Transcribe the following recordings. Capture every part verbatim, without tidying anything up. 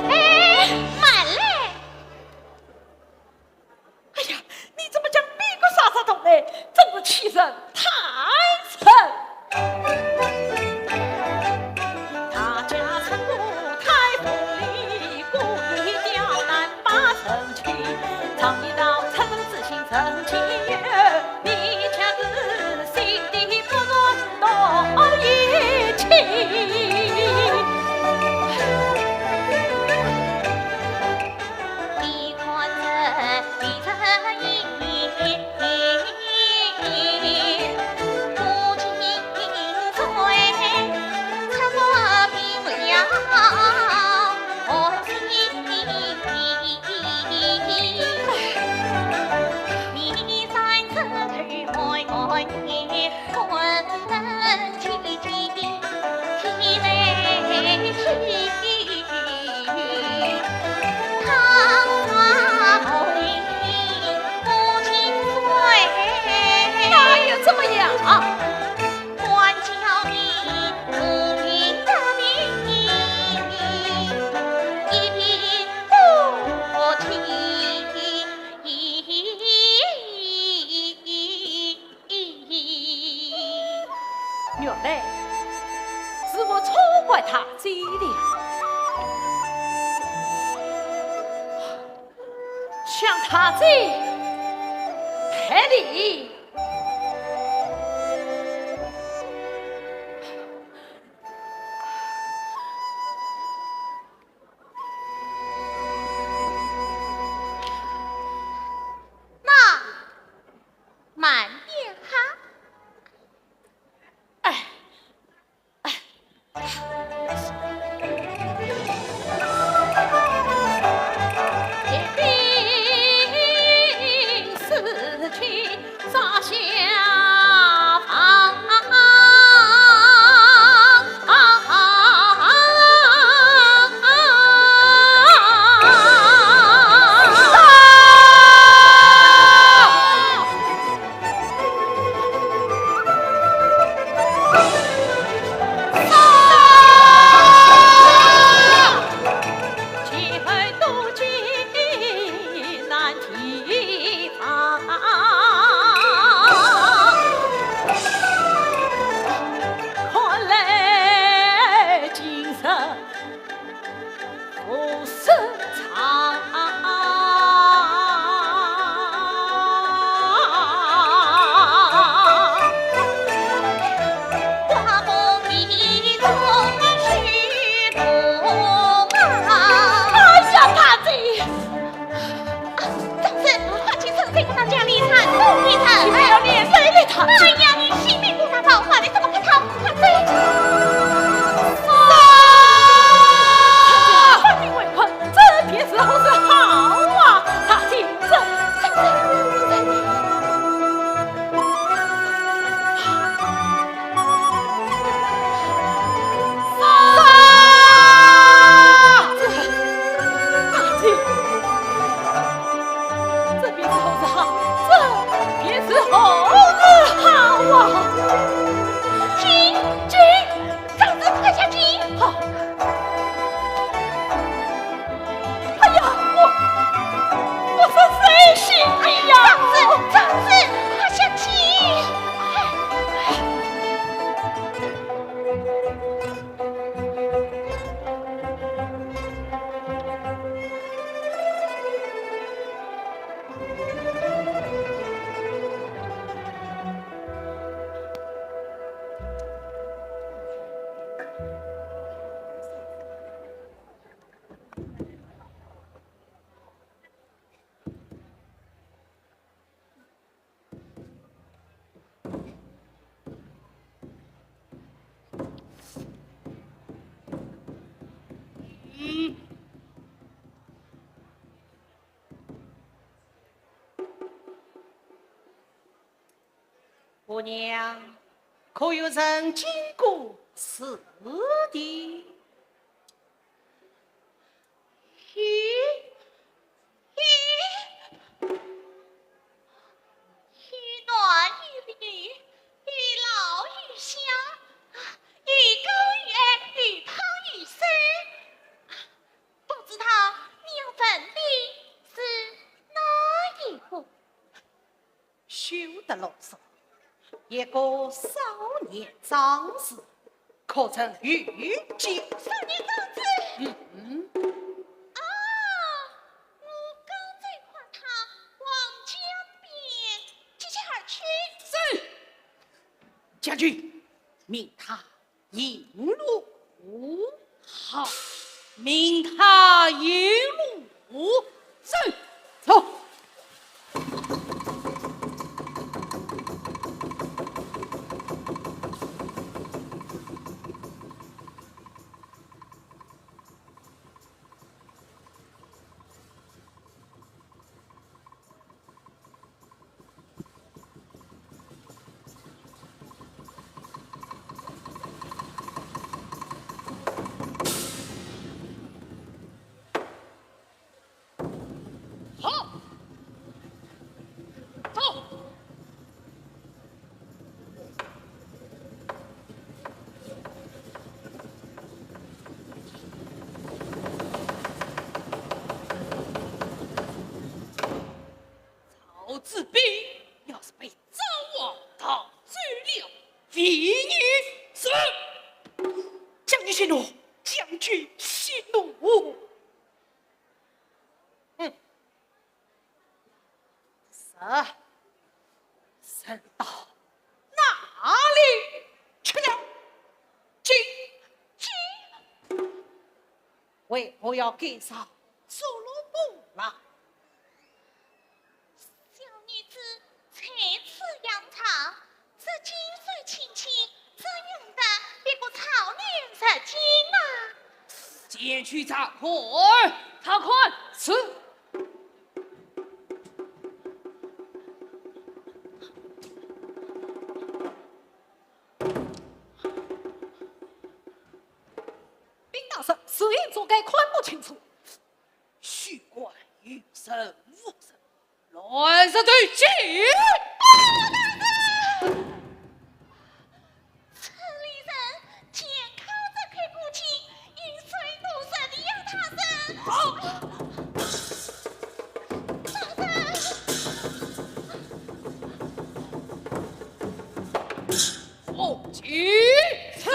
哎，慢来！哎呀，你怎么将米谷杀杀动呢？真是欺人太甚！那又怎么样？原来是我错怪大姐了。向大姐赔礼。那 慢点哈。哎，哎。姑娘，可有人经过此地？有，有，有男有女，有老有小，啊，有高有矮，有胖有瘦。啊，不知道你要问的是哪一个？ 休得啰嗦，一个少年壮士，可曾遇见？少年壮士？嗯。啊，我刚才看他往江边急急而去。是。将军，命他 引路。好，命他引路。是。走。好，走。 曹子斌要是被赵王盗走了，为你是……将军息怒，将军息怒。嗯，是，人到哪里去了？今，今，为何要赶上捉奴婆了？ 小女子在此养伤，这金水清清，这用得比不曹年入京呐。前去查看。查看。是。禀大人，水印中间看不清楚。 许官有人无人，乱石头进。啊，大人！村里人见考这块古井，有水路神呀，大人！啊，大人！奉旨。是。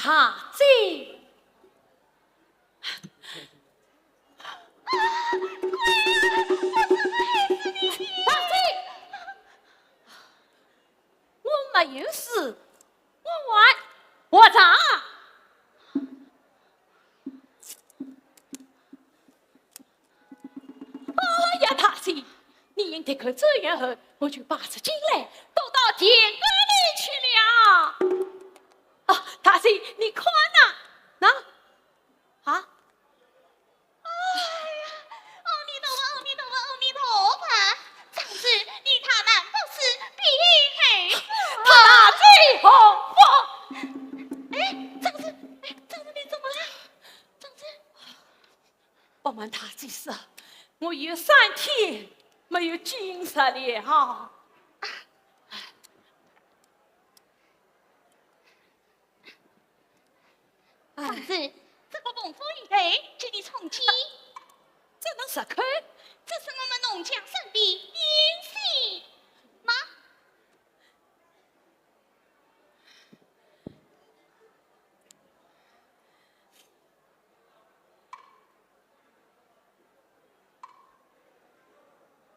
大姐。大姐，我没有死，我还活着。 哎呀，大姐，你应该看这样后，我就把这金兰都到田埂里去了。啊，大姐，你看呐，那，啊，哎呀，阿弥陀佛，阿弥陀佛，阿弥陀佛！长子，你他难不死必有后福啊！他哪里有后福？哎，长子，哎，长子，你怎么了？长子。 不瞒大姐说，我有三天没有进食了哈。哎，长子，这个膨风雨头给你充饥。这能吃口？这是我们农家生的胭脂吗？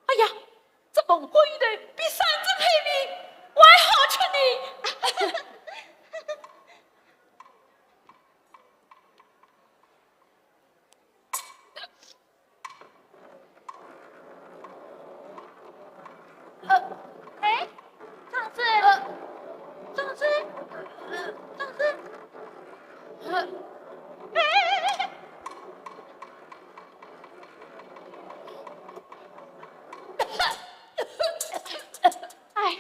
哎呀，这膨风雨头比山珍海味还好吃呢。呃，哎，长子，呃，长子，呃，长子，呃，哎，哎，哎，哎。 哎呀，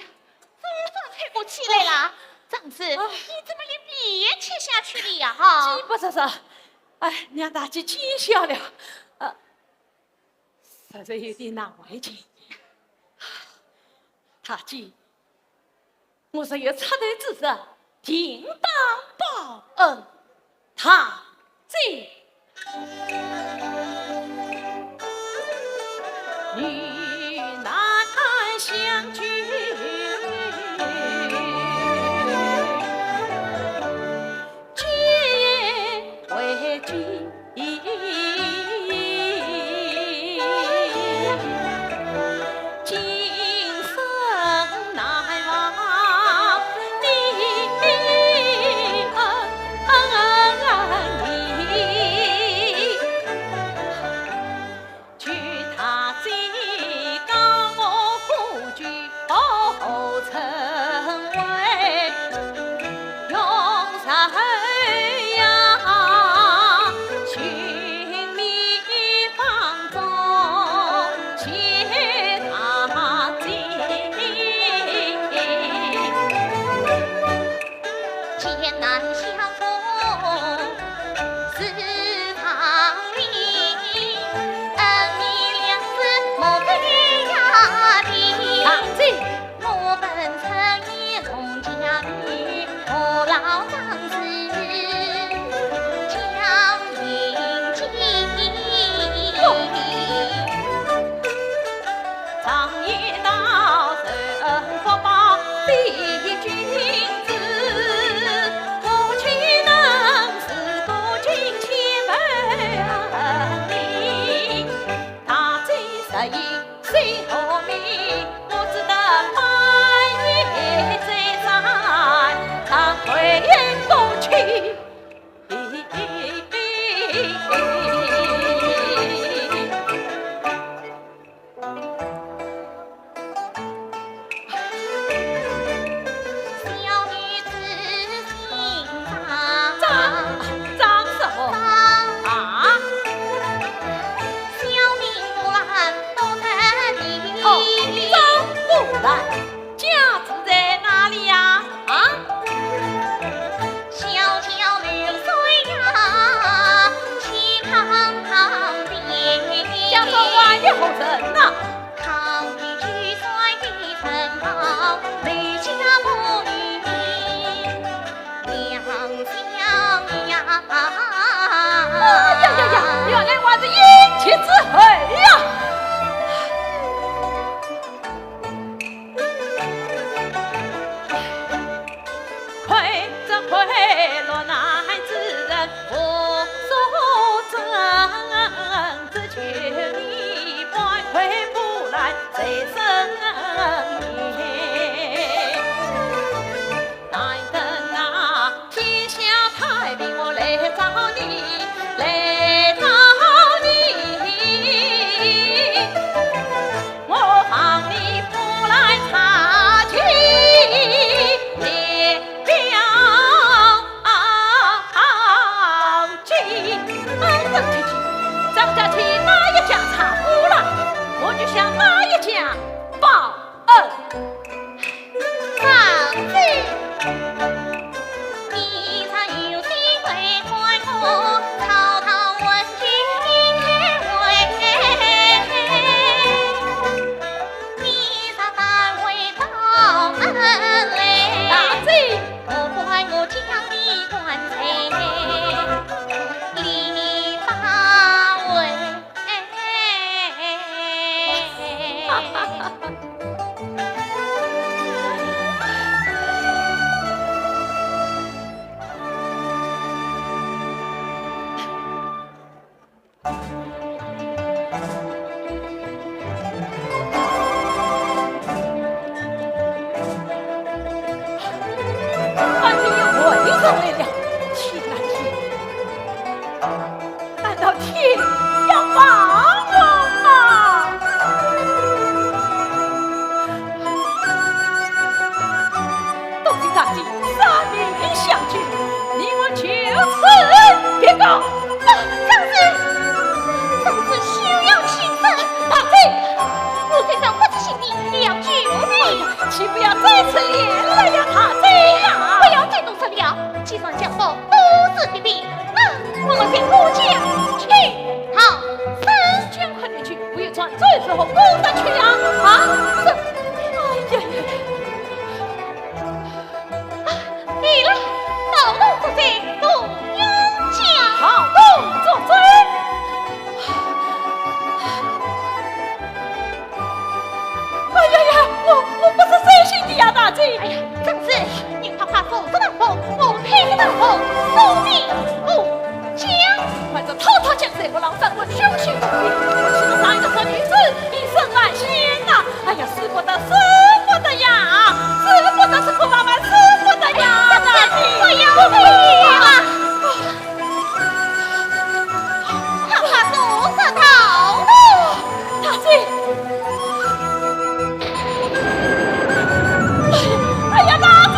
总算喘过气来了。长子，啊。你怎么连笔也吃下去了呀？哈。真不是说，哎，让大姐见笑了，呃，实在有点难为情。大姐， 我若有出头之日，定当报恩。大姐。女难相救，皆为君。 今生难忘你恩义，求大姐教我夫君 何曾为永生呀，寻觅芳踪谢大姐。艰难相逢 是常理，恩义两字莫非压低。大姐。我本曾以农家女，何劳长子将命寄。 常言道，人恩福报非君子，我岂能事不尽千分力？大姐实已心无名，我只得半夜再三，常回头去。 小女子姓张。张，张什么？张。啊？小名木兰，多得你。哦，张木兰。 家住在哪里呀？啊？小桥流水呀，西康塘边。家中还有何人呐？康熙九岁的城堡，刘家母女两相呀。哎呀呀呀，原来还是冤屈之后呀！ 快走快落难请不要再出言了呀，大姐呀！不要再多说了，既然家宝都是爹爹，那我们便过江去。好，三江快点去，不要转转时候过得去啊！啊，这，哎呀呀呀！啊，你来，道路作证，路有讲。好，路作证。 哎呀呀，我，我不是三心的呀，大姐。哎呀，正是，你快快扶着大风，我推着大风，送你过江。反正偷偷讲，谁不让三官凶凶的，我去了哪一个好女子，一生难免呐。哎呀，使不得，使不得呀，使不得，使不得嘛，使不得呀，大姐。不要，不要啊！ 快快坐上道路。大姐！哎呀，大姐！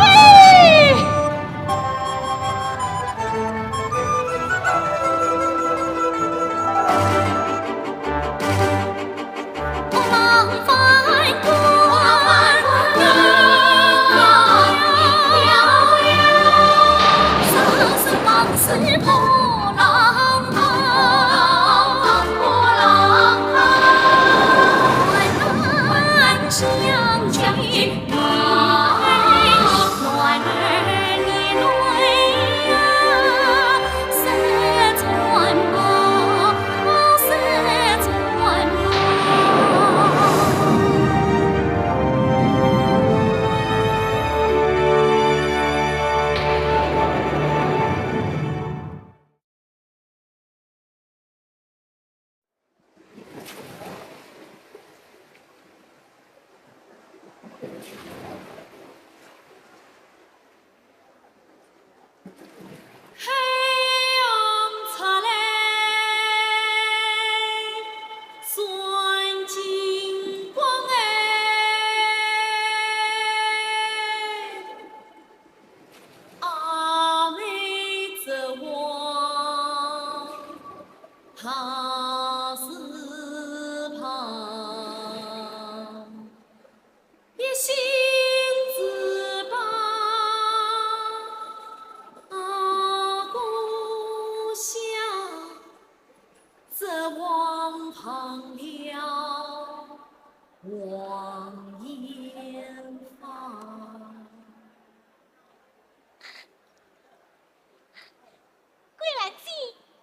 归来见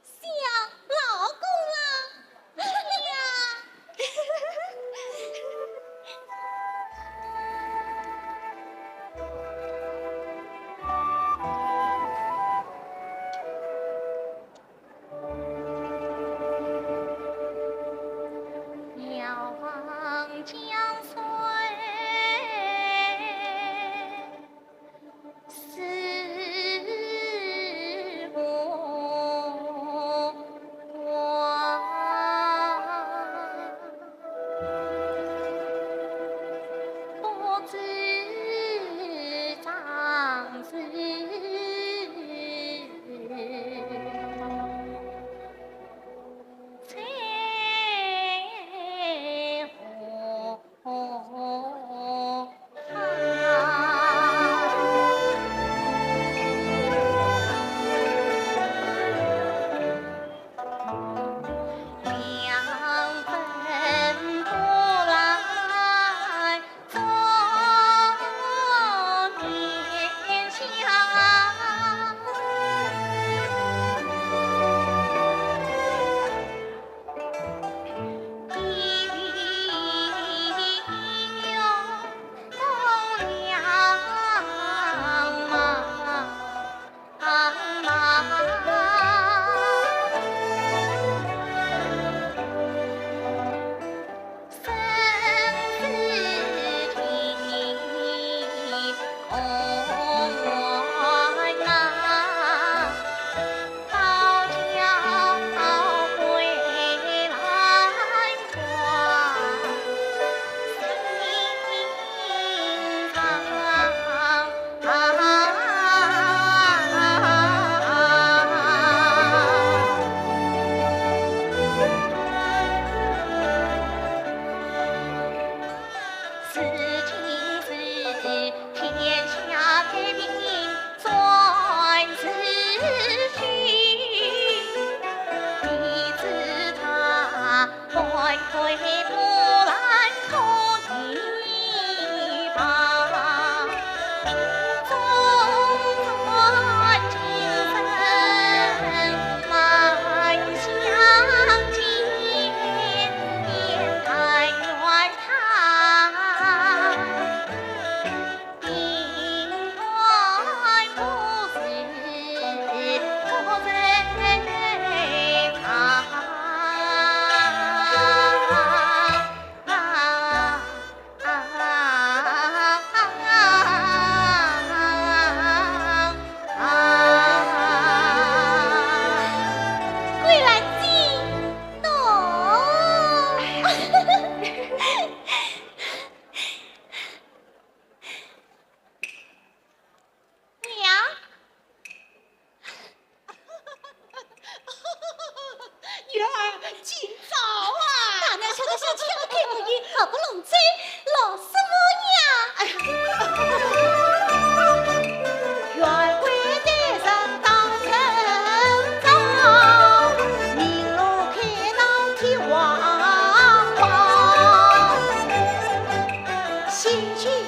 小老公啊，哎呀！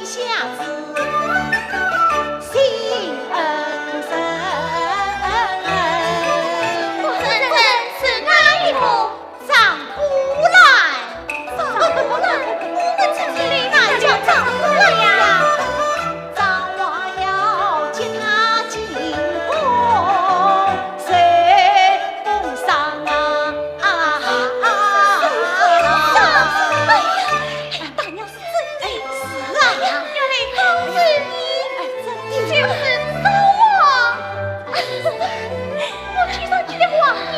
下子心恩深。夫人，是哪一个？张古兰。张古兰？我们村里哪叫张古兰呀？张华要接她进宫，随风sang啊，啊哈哈。哎呀，大娘 哎，是啊，原来都是你，哎，真的。就是我。我去上去的话呢？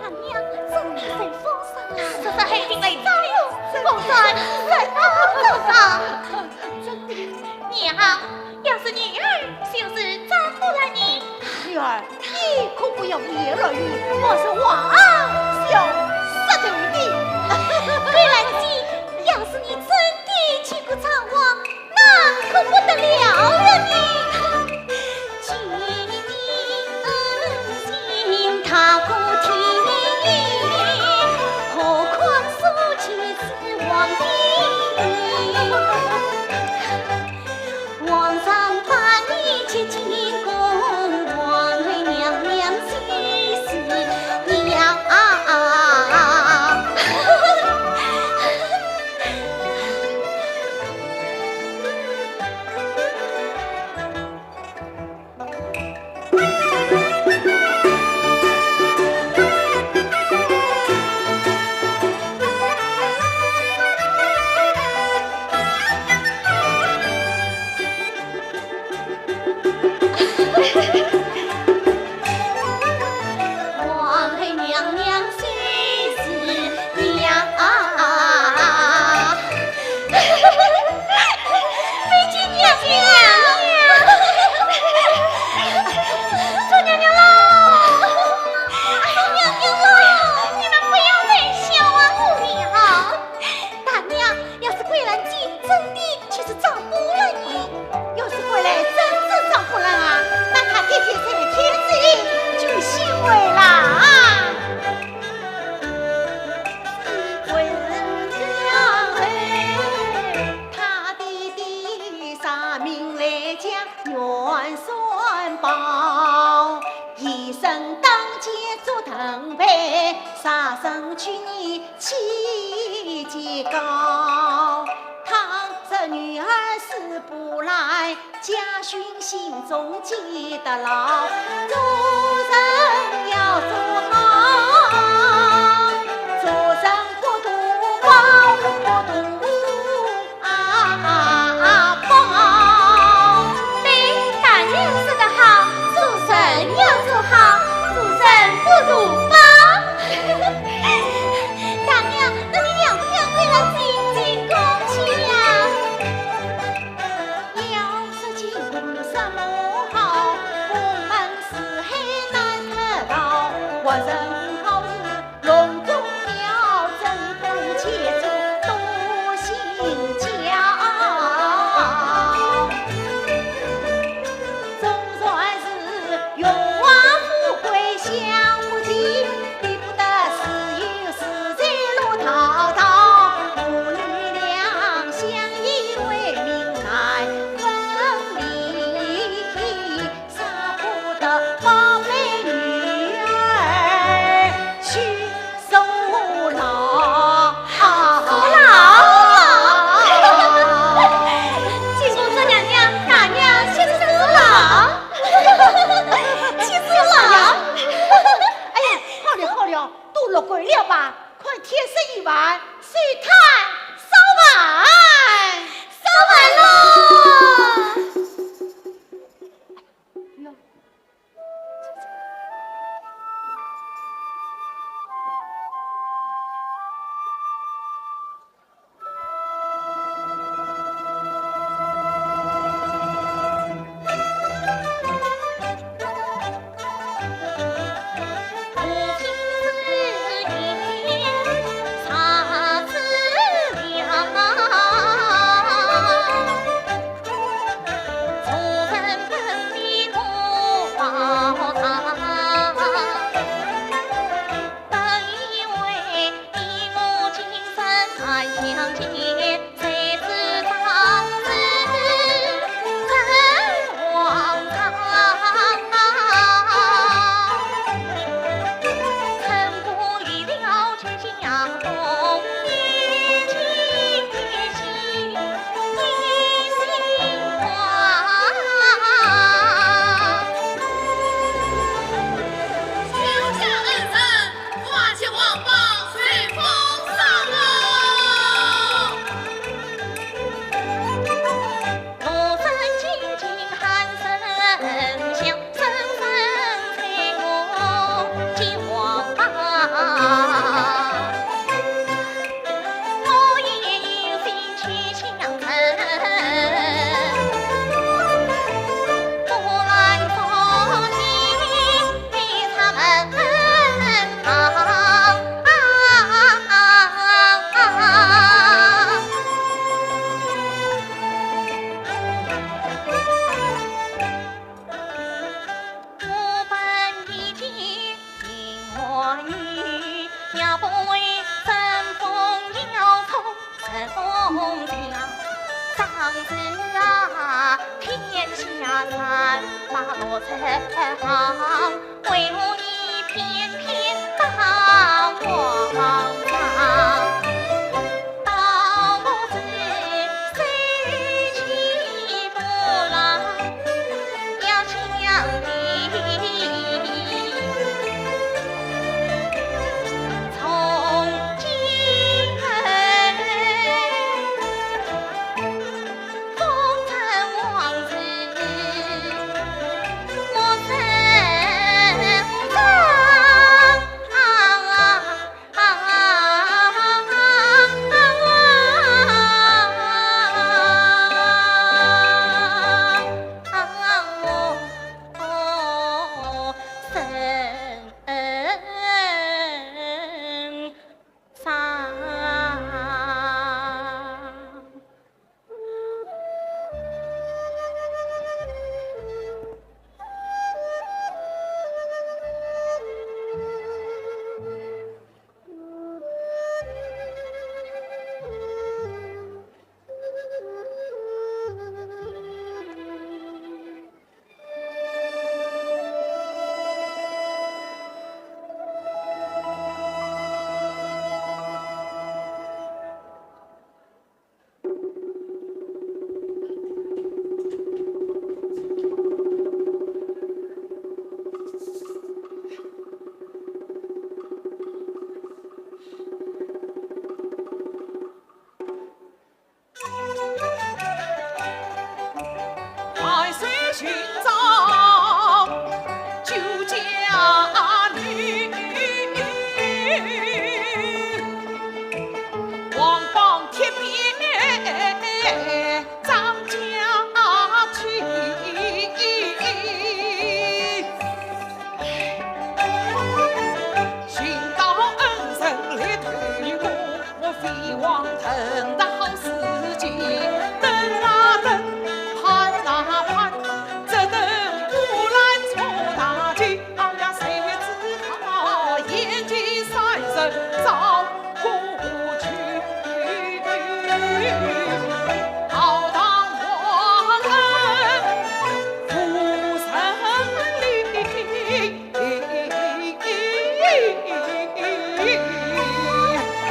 大娘，真的随风sang啊。这是海景来找我，风声随风sang。真的。娘，要是女儿，就是张古兰呢？女儿， 你可不要胡言乱语，我是话小舌头的。桂兰姐，要是你真的去过张华，那可不得了了呢。 大娘，要是桂兰姐真的就是张古兰呢？要是桂兰真是张古兰啊，那她爹爹在天之灵就欣慰了啊。 对，大娘说得好，做人要做好，做人不做保。大娘，那你要不要桂兰进进宫去呀？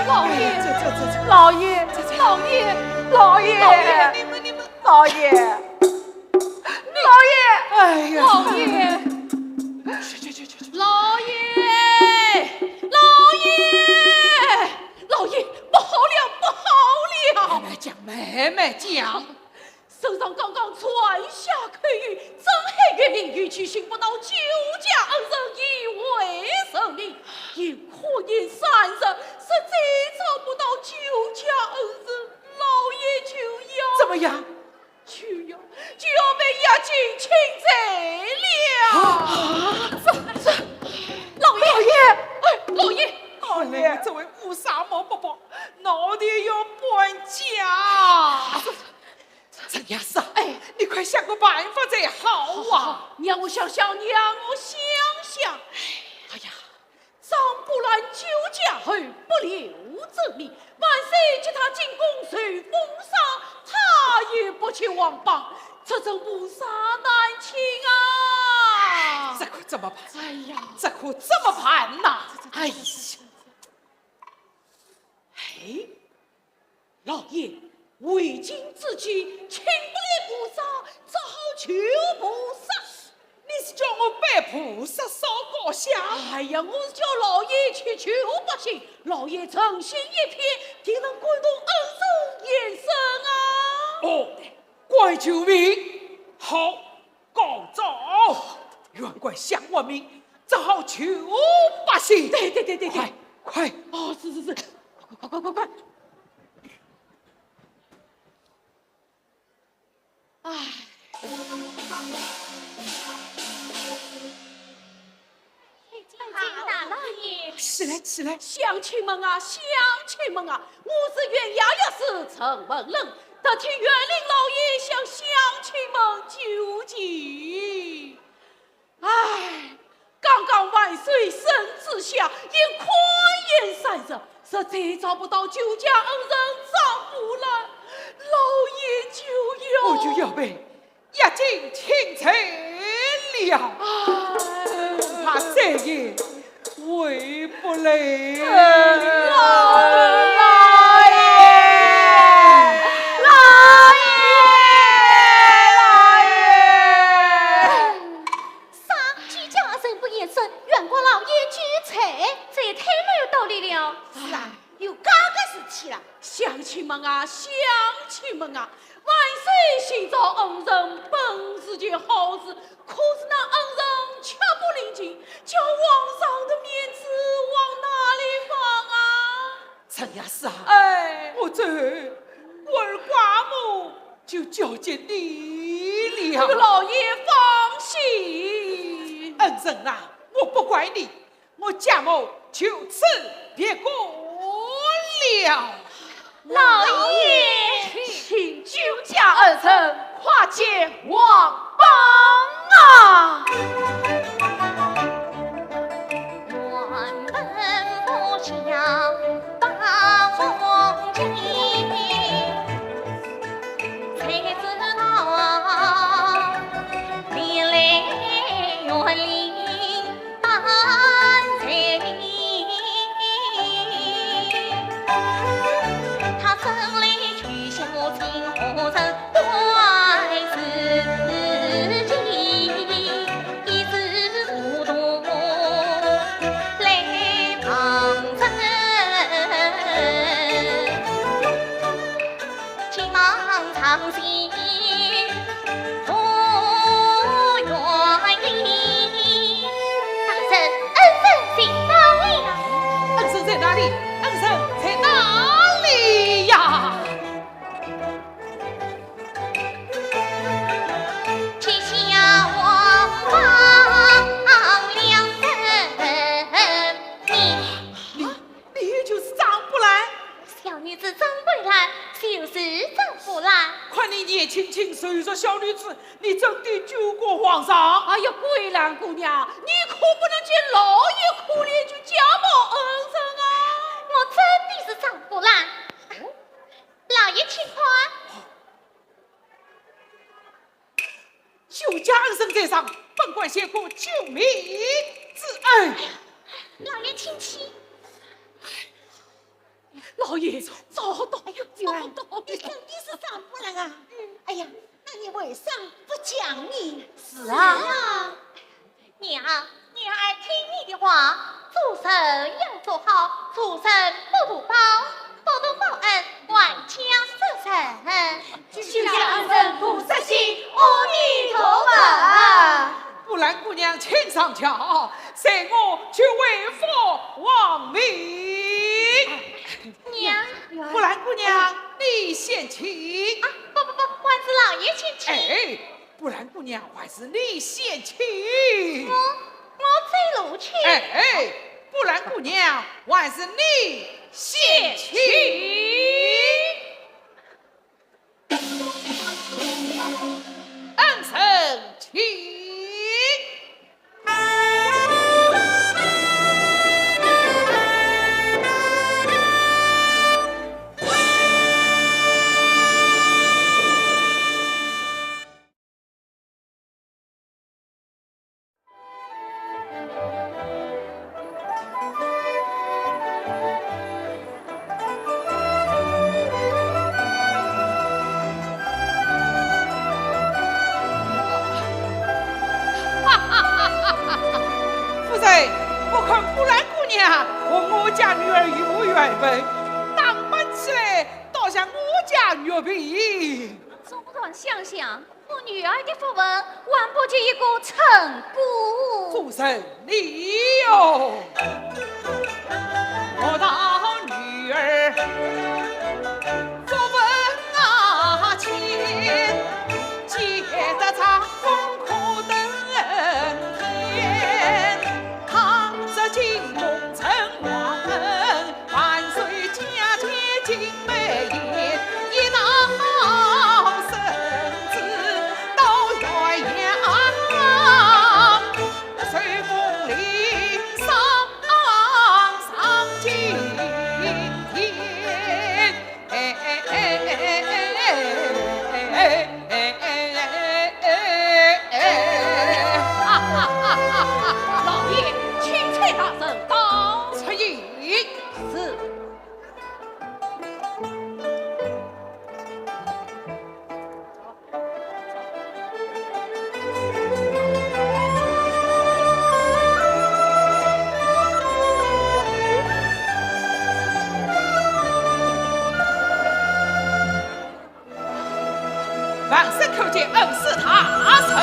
老爷，这这这这，老爷，这这，老爷，老爷，老爷，你们你们，老爷，老爷，哎呀，老爷，去去去去去，老爷，老爷，老爷，不好了，不好了！慢慢讲，慢慢讲。 圣上刚刚传下口谕，镇海县令有去寻不到救驾恩人，意味着命，有可疑三人，实在找不到救驾恩人，老爷就要，怎么样？就要，就要被押进钦罪了。啊，这这，老爷，老爷，哎，老爷，老爷，这位乌纱帽伯伯，闹得要搬家。 陈押司啊，哎，你快想个办法才好啊！好，好，让我想想，让我想想。哎呀，张果兰救驾后不留证明，万岁给他进宫受封赏，他也不去王邦，这真菩萨难请啊！这可怎么办？哎呀，这可怎么办呐？这这这哎呀，哎， 老爷，为今之计，请不得菩萨，只好求菩萨。你是叫我拜菩萨烧高香？哎呀，我是叫老爷去求百姓，老爷诚心一片，定能感动恩人延寿啊。哦， 怪救命，好，告状。原怪相王命，只好求百姓。对对对对对。快，快。哦，是是是，快快快快快。哎。 大老爷。起来，起来。乡亲们啊，乡亲们啊，我是县衙律师陈文冷，特替县令老爷向乡亲们救急。唉，刚刚万岁圣旨下，因款严三十，实在找不到救驾恩人张果兰，老爷就就要被押进清贼了，啊，怕再也回不来。老爷，老爷，老爷！啥？居家阿侄不言声，原怪老爷聚财，这也太没有道理了。是啊，有介个事体啦。乡亲们啊，乡亲们啊， 万岁新召恩人本是件好事，可是那恩人却不领情，叫皇上的面子往哪里放啊？陈御史啊，哎，我这我儿贾母就交给你了。老爷放心。恩人啊，我不怪你， 我贾母就此别过了。老爷，请救驾恩人，快见皇榜啊！大人，恩人在哪里？恩人在哪里？恩人在哪里呀？ 你，你就是张伯兰？小女子张桂兰，就是张伯兰。看你年轻轻瘦弱小女子，你真的救过皇上？哎呀，桂兰姑娘，你可不能见老爷可怜就假冒恩人啊！我真的是张伯兰。老爷请看。 救驾恩人在上，本官谢过救命之恩。老爷请起。老爷，找到了，找到了。你真的是张伯兰啊？嗯。哎呀，那你为啥不讲呢？是啊。是啊。 娘，女儿听你的话，做人要做好，做人不图报，不图报恩，还家做人。救驾恩人不失信，阿弥陀佛。伯兰姑娘请上轿，随我去回复皇命。娘。伯兰姑娘，你先请。啊，不不不，还是老爷请起。哎， 伯兰姑娘，还是你先请。我，我走路去。哎，哎，伯兰姑娘，还是你先请。恩人请。 夫人，我看伯兰姑娘和我家女儿有缘分，打扮起来倒像我家玉娣。中堂相想， 我女儿的福分，还不及一个陈姑。夫人你哟，我道女儿福分啊浅，见得丈夫可登天，倘若惊动陈王恩， 万岁驾前金梅宴，一道圣旨到元阳，受封领赏叩见恩师大人。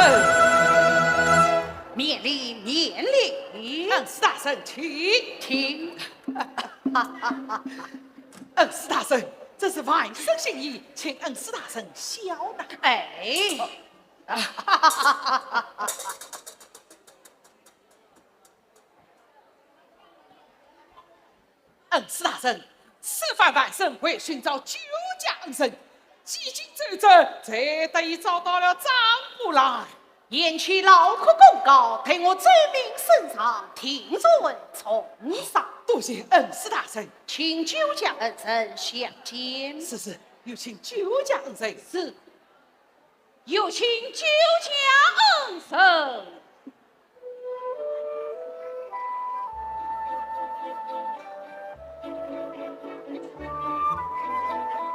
免礼，免礼。恩师大人，请。请。恩师大人，这是万岁心意，请恩师大人笑纳。哎。恩师大人，此番万岁为寻找救驾恩人，几经周折，才得以找到了张五郎。贤侄劳苦功高，待我奏明圣上，定然重赏。多谢恩师大人。请救驾恩人相见。是，是，有请救驾恩人。是。 有请救驾恩人。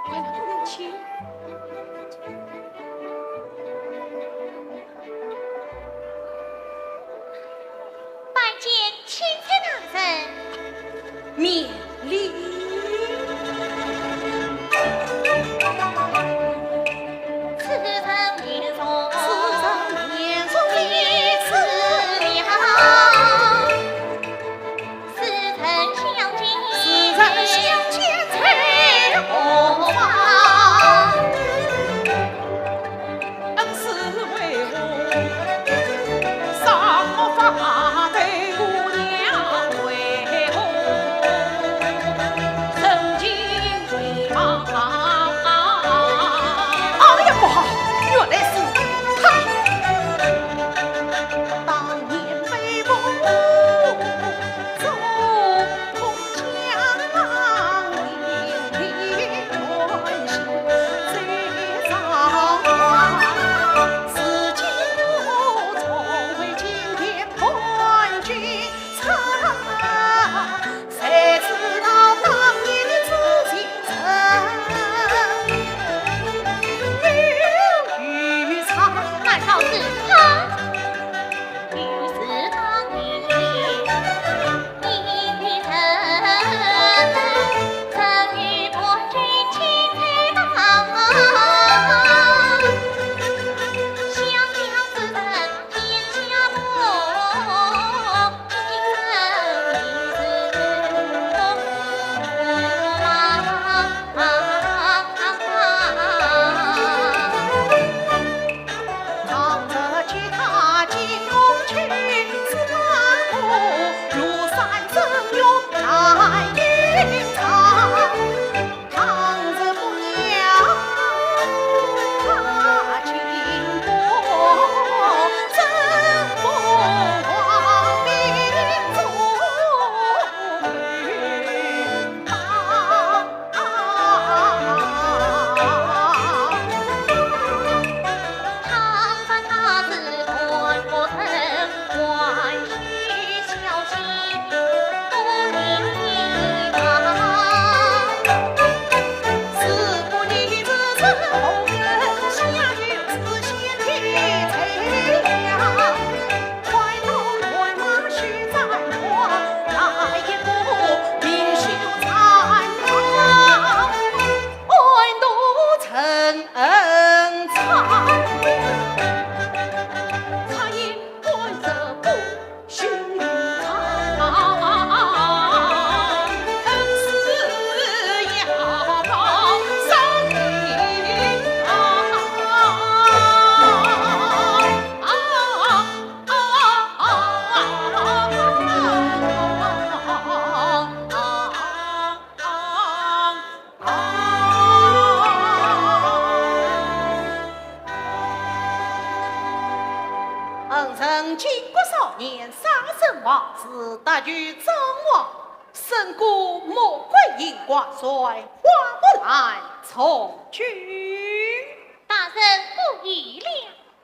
快来，快来，请。拜见钦差大人。免礼。 恩师为何，上莫法对姑娘为何，深情为望。哎呀，不好，原来是他。当年被捕 难道是他？ 恩人巾帼少年，杀身亡子，特求张王，胜过魔鬼阴怪，传花木兰从军。大人不语了。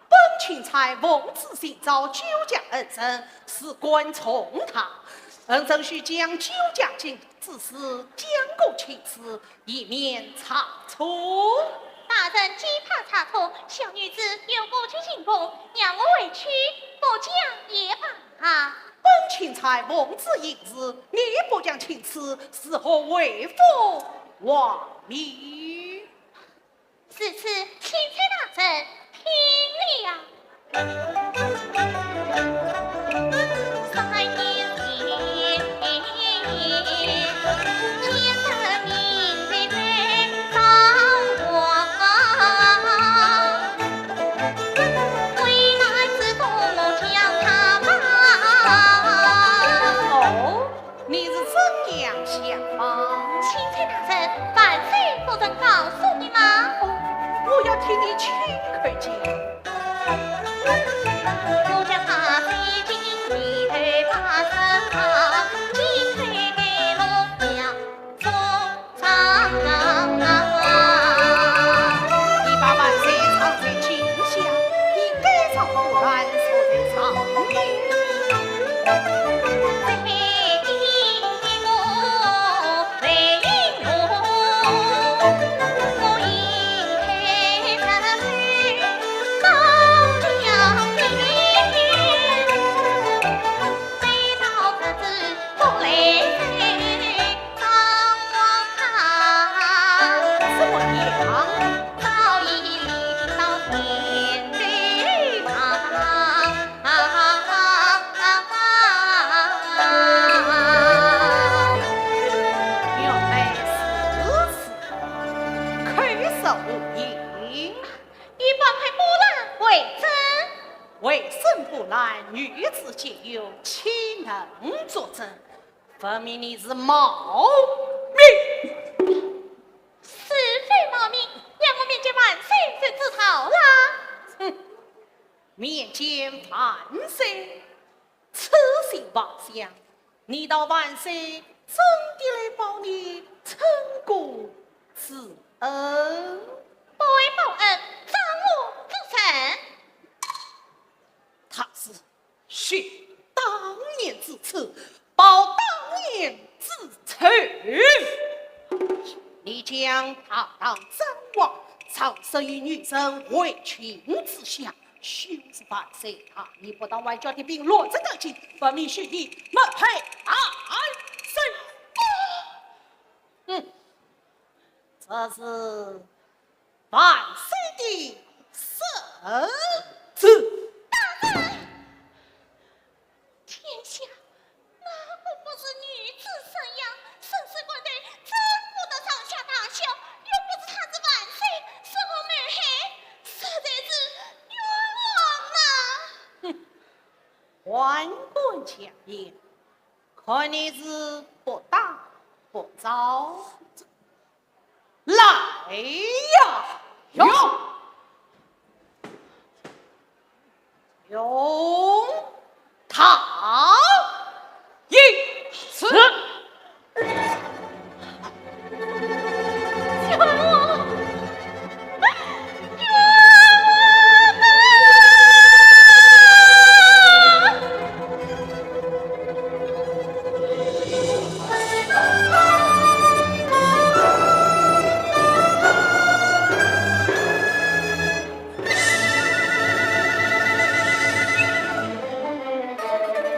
本钦差奉旨寻找救驾恩人，事关重大，恩人需将救驾请赐，将功请罪，以免差错。大人既怕差错，小女子有不知情，让我回去补讲也罢。本钦差奉旨行事，你不讲请罪，如何回复皇命？ 如此，钦差大人，哦，你是怎样相帮？钦差大人，万岁夫人告诉你吗？哦，我要听你亲口讲。 你把万岁藏在井下，你该藏不然藏在床边。 原来如此，口说无凭。 你翻开波兰为证。为什么波兰女子皆有，岂能作证？分明你是冒名。是非冒名，让我面见万岁就知道了。哼，面见万岁？ 此事不想，难道万岁真的来报你成功之恩？不会报恩，斩我不成。他是血当年之仇，报当年之仇。你将堂堂张望，藏身于女人围裙之下， 休是万岁大义不道，外加点兵乱之得进，分明是你谋害万岁。嗯，这是万岁的圣旨。大人！天下 哪个不是女子生养，生死关头，怎顾得上下大小？要不是他是万岁，是我没害，实在是冤枉啊！哼，还敢强辩，看你是不打不招。 来呀！有！用他一次。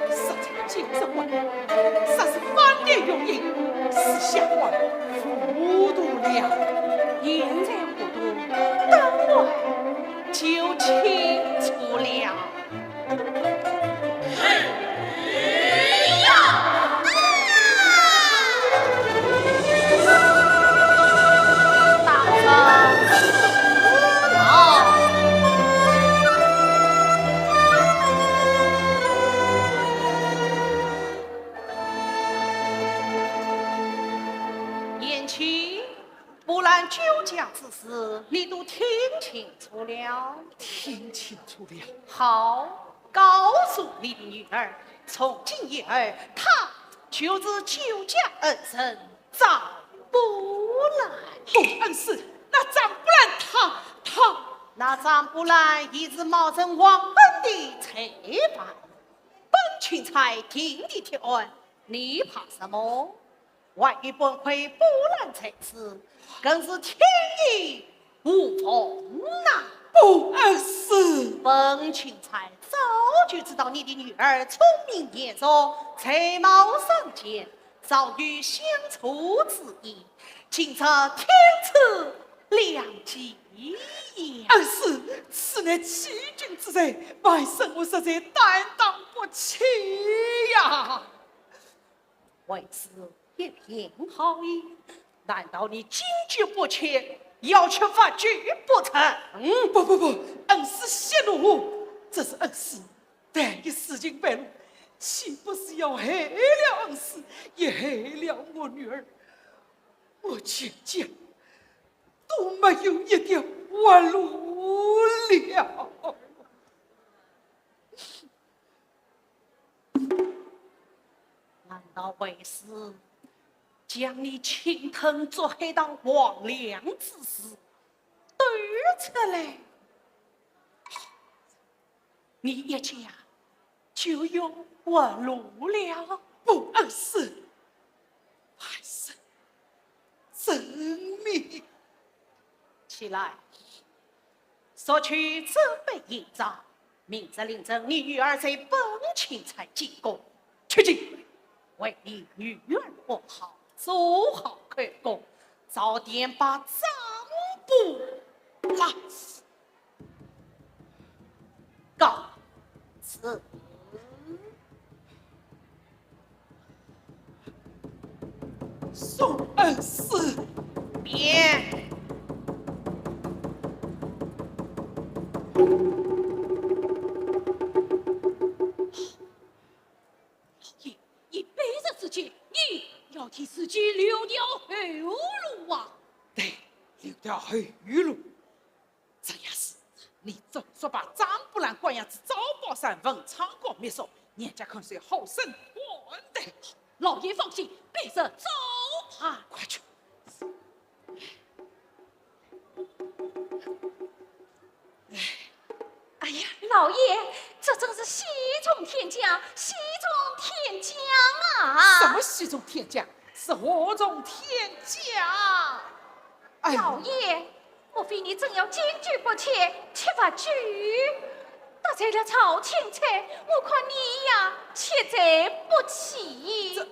实在精神官，实是翻脸用刑，是下官糊涂了。现在糊涂，等会就清楚了。 贤妻， 波兰救驾之事，你都听清楚了？听清楚了。好，告诉你的女儿，从今以后，她就是救驾恩人张波兰。哦，恩师，那张波兰她，她……那张波兰已是冒认皇本的罪犯，本钦差定你铁案，你怕什么？ 万一本魁波兰在此，更是天衣无缝呐。不，恩师。本钦差早就知道你的女儿聪明贤淑，才貌双全，早有相助之意，今日天赐良机呀。恩师，此乃欺君之罪，晚生我实在担当不起呀。为师一片好意，难道你经久不前，要吃罚酒不成？嗯，不不不，恩师息怒，这是恩师，万一事情败露，岂不是要害了恩师，也害了我女儿？我全家都没有一条活路了。 难道为师将你侵吞做黑道黄梁之事抖出来，你一家就有活路了？不，恩师，晚生遵命。起来，索取这笔印章，明日领证你女儿在本钦差进宫，去进，为你女儿问好，做好口供，早点把账簿拿出。告辞。 送恩师。免。老爷，一百日之间，你要替自己留条后路啊！对，留条后路。 这样子，你总说把张布兰关押在招宝山文昌阁密室，人家看谁好生款待。老爷放心，卑职照办。快去。哎呀，老爷，这真是喜从天降，喜从天降啊！什么喜从天降？是祸从天降！哎呀，老爷， 莫非你真要经久不前，吃罚酒？得罪了曹钦差，我看你呀，吃罪不起。这，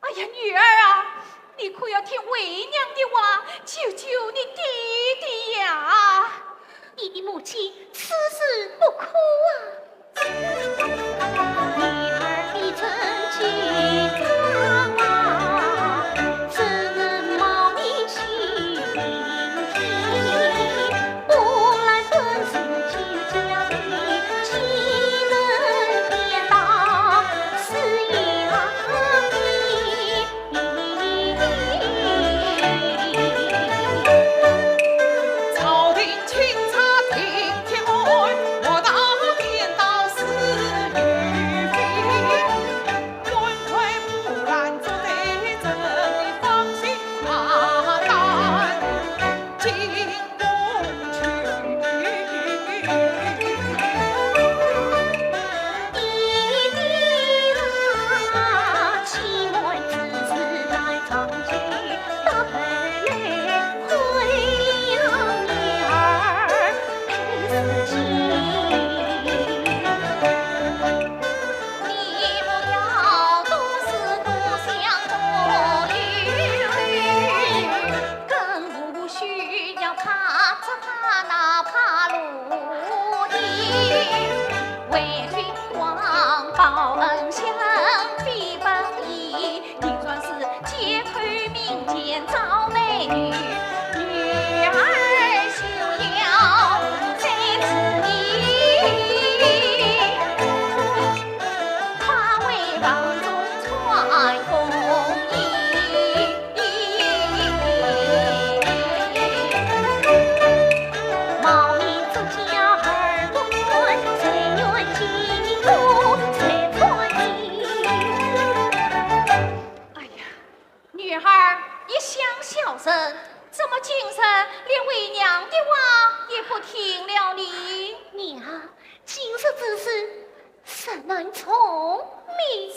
哎呀，女儿啊，你可要听为娘的话，救救你爹爹呀！你的母亲此事不可啊！哎呀，女儿一向孝顺，怎么今日连为娘的话也不听了呢？娘，今日之事， 实难从命。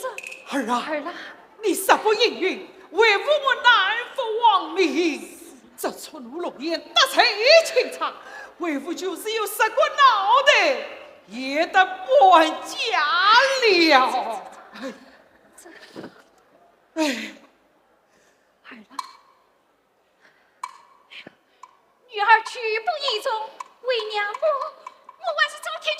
儿啊，儿啊，你若不应允，为父我难复往命。这触怒龙颜，得罪钦差，为父就是有十个脑袋，也得搬家了。哎，哎。儿啊， 女儿举步一纵，为娘我，我还是早点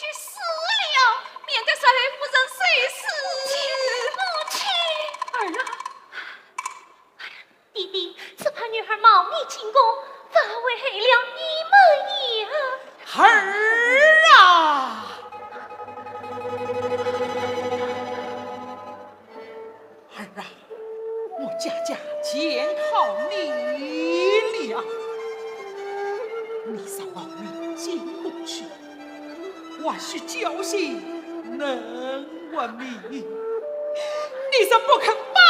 或许侥幸能活命。你若不肯把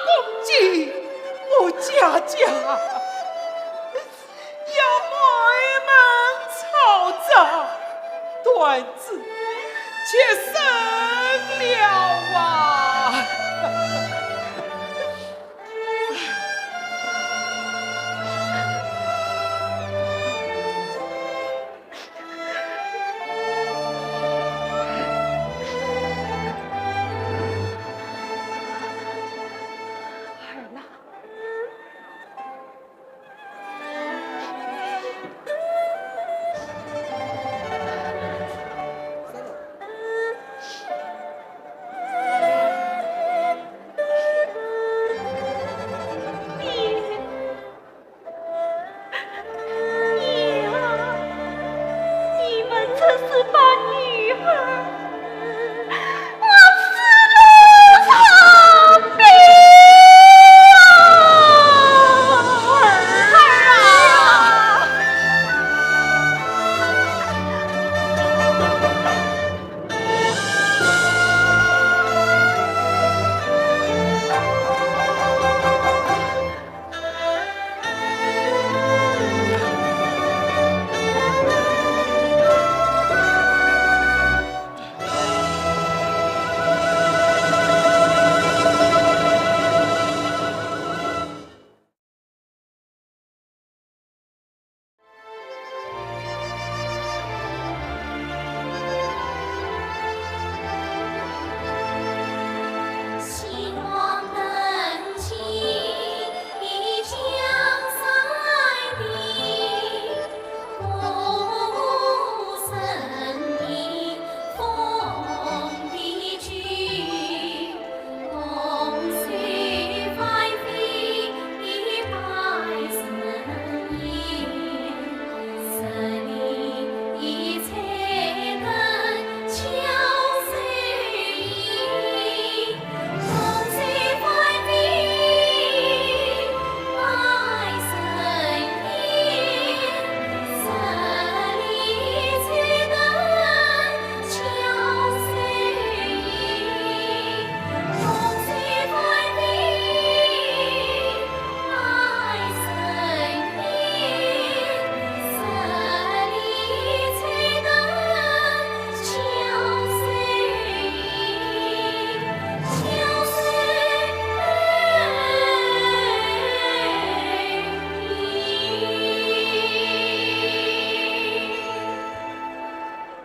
公祭，我家家要满门抄斩，断子绝孙了啊！儿啊！爹啊，你们真是把女儿 我死了，伤悲啊！儿啊！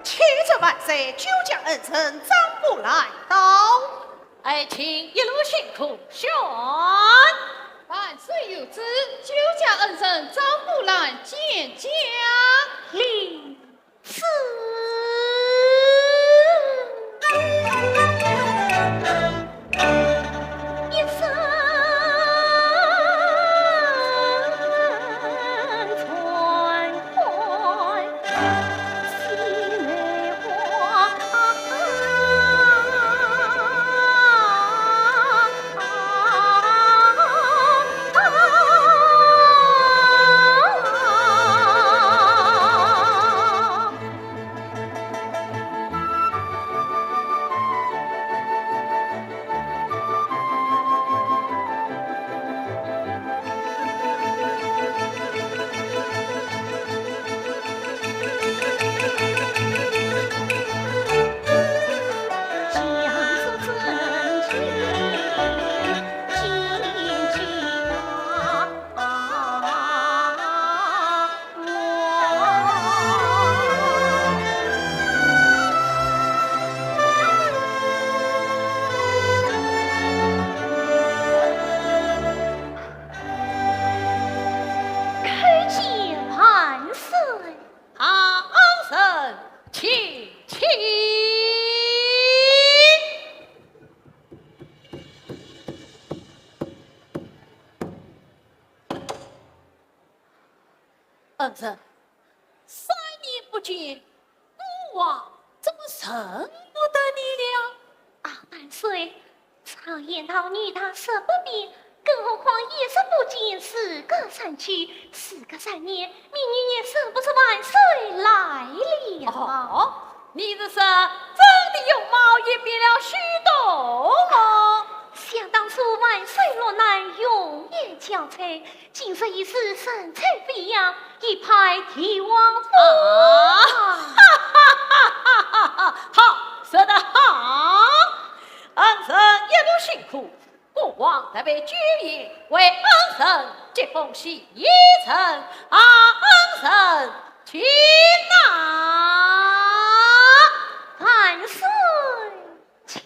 启奏万岁，九江恩人张布来到。爱卿一路辛苦，宣。万岁有旨，九江恩人张布来见驾。领旨。叩见万岁。啊，恩人请起。 恩人，三年不见，孤王怎么认不得你了？啊，万岁，常言道女大十八变，更何况一日不见，时隔三秋，时隔三年，明年也算不出万岁来了。哦，你是说真的容貌也变了许多哦？想当初万岁落难，容颜憔悴，今日已是神采飞扬，一派帝王风啊！啊，哈哈哈哈哈哈！好，说得好！恩人一路辛苦， 孤王特派酒宴，为恩人接风洗尘，啊，恩人请呐。万岁请。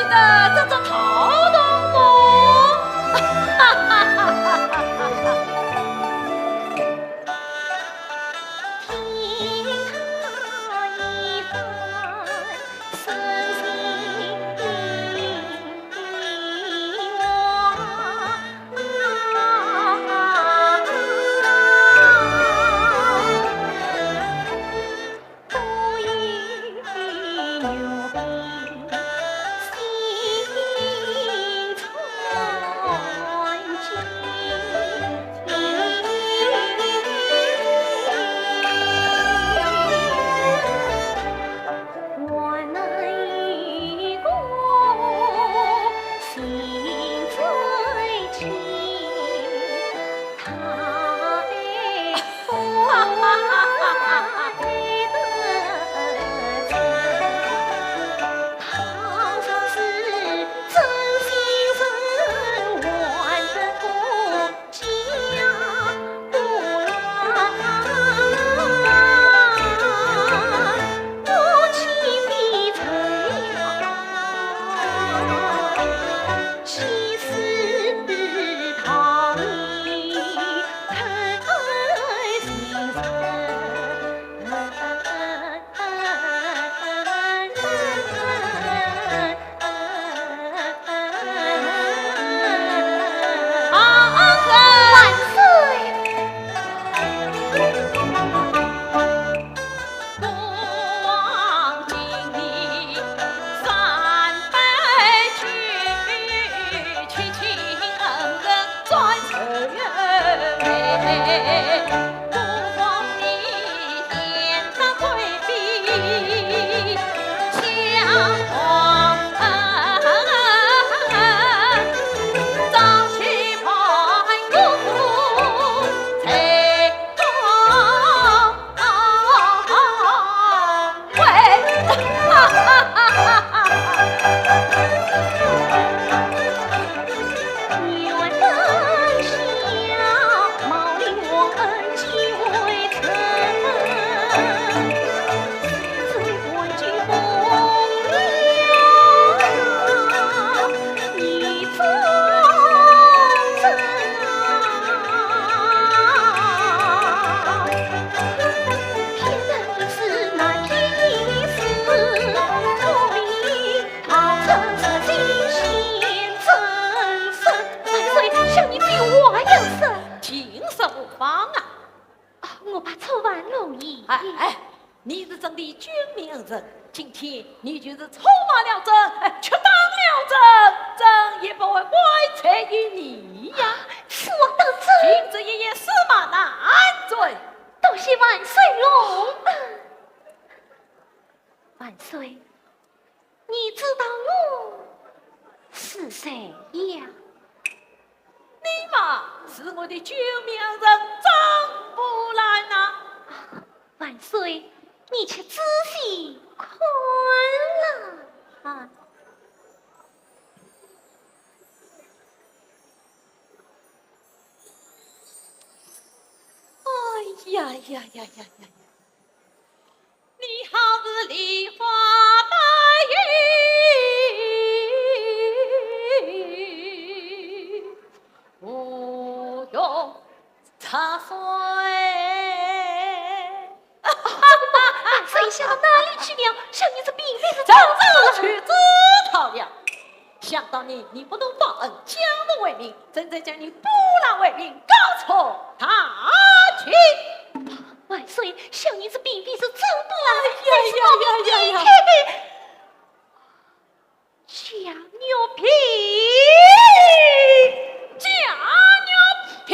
的这只套筒么？哈哈哈哈哈哈！请说无妨啊。啊，我怕触犯龙仪。哎，哎，你是朕的救命恩人，今天你就是触犯了朕，哎，却打了朕，朕也不会怪罪于你呀。此话当真？君子一言，驷马难追。多谢万岁龙恩。万岁，你知道我是谁呀？你嘛，是我的救命恩人张布兰呐。啊，万岁，你且仔细看啦。哎呀呀呀呀呀！ 你好似梨花带雨，无用茶水。万岁，你想到哪里去了？小女子并非是这样子。早知道了，想到你，你不懂报恩，将我为民，朕才将你拨了为民，告出大清。 万岁，小女子并非是张布兰，哎呀呀呀呀呀！乃是保民的太太蒋玉娣。蒋玉娣。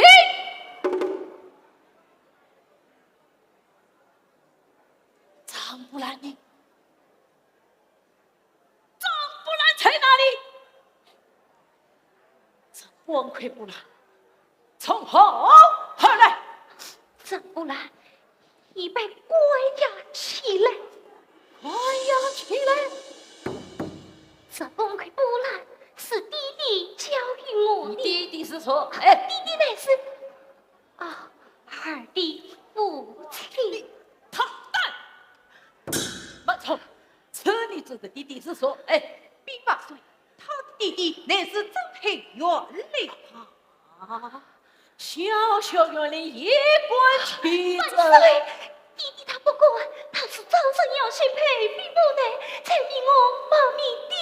张布兰呢？ 张布兰在哪里？这光魁布兰从何而来？张布兰已被关押起来。关押起来？这光魁布兰是爹爹交给我的。你爹爹是谁？哎，爹爹乃是 啊，儿的父亲。你大胆！慢走！这你知道爹爹是谁？哎，禀万岁，弟弟乃是张黑县令啊。小小县令也敢欺负？万岁，弟弟他不敢，他是张生要先陪兵部队，才被我冒名顶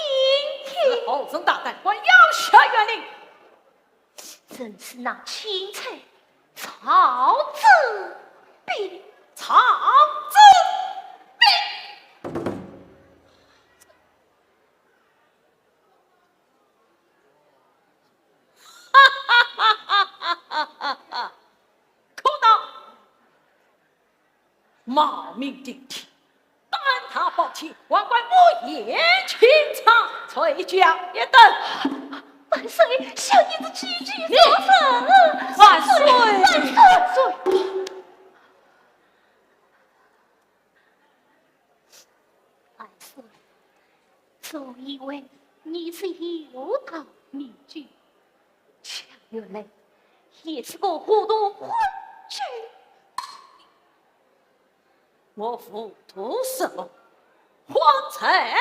替。好生大胆，敢要挟县令！正是那钦差曹子斌。曹子斌！ 可恼！冒名顶替，胆大包天，还敢污言轻诼，罪加一等。万岁，小女子句句作证。万岁！万岁！ 万岁，总以为你是有道迷君，却原来也是个糊涂昏君。我糊涂什么？慌在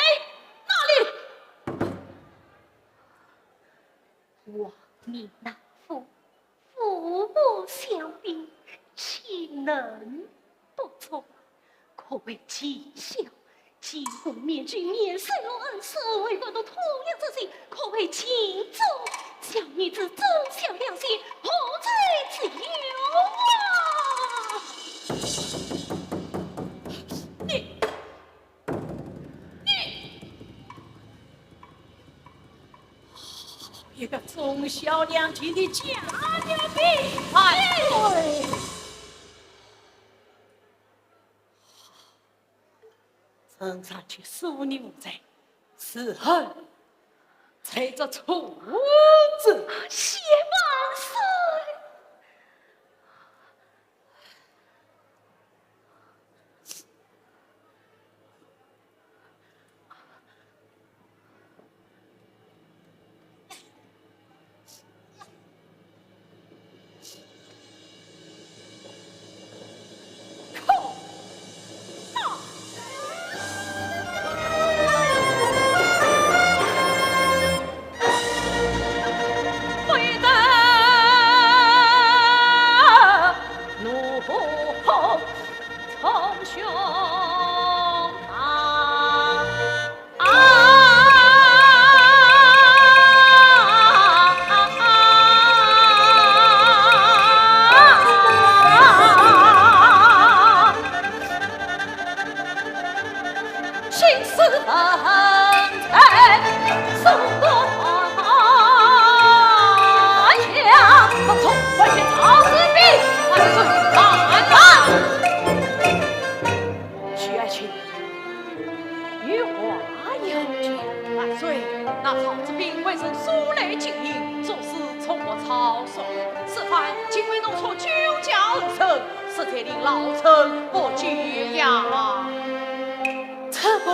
哪里？ 王命难副，父母双亡，岂能不从？可为奸小，奸臣面君，面首落恩，社会不读，痛了之心，可为情重，小女子忠孝两全，何罪之有啊？你，你， 一个忠孝两全的假面皮。哎，对。臣查出苏女无罪，是恨在这处子。谢万岁。 有话要讲。万岁，那曹子斌未曾素来精明，做事从不草率，此番竟会弄出酒驾二审，实在令老臣不解呀。这不，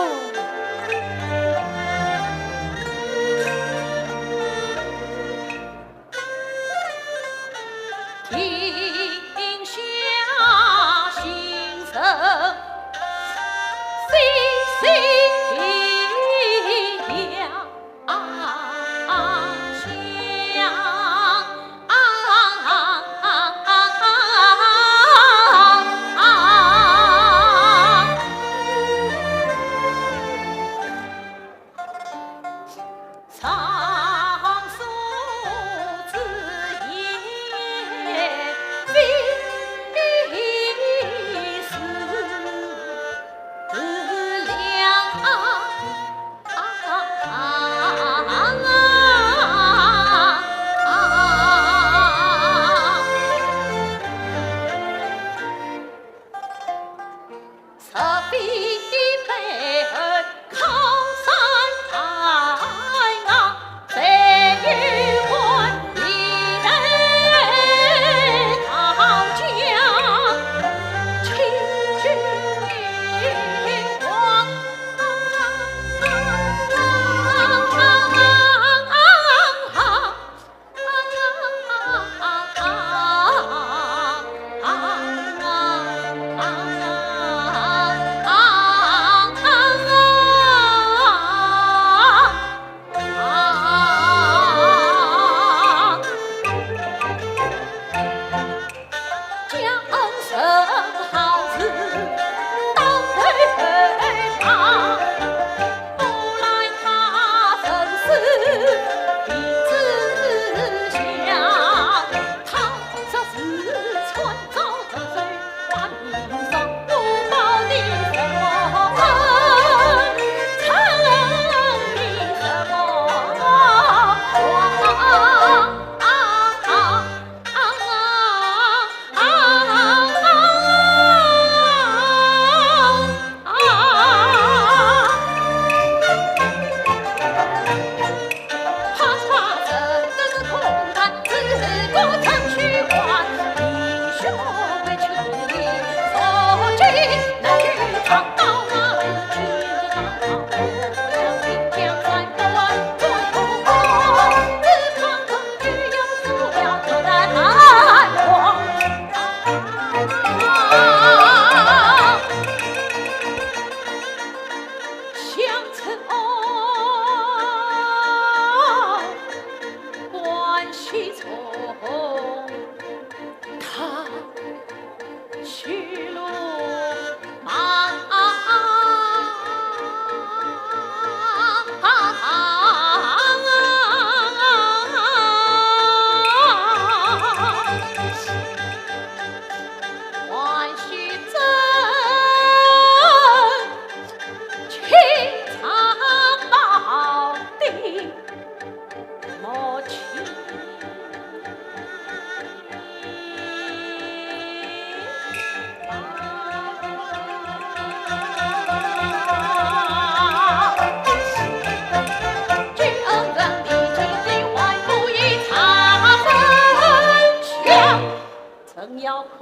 正要看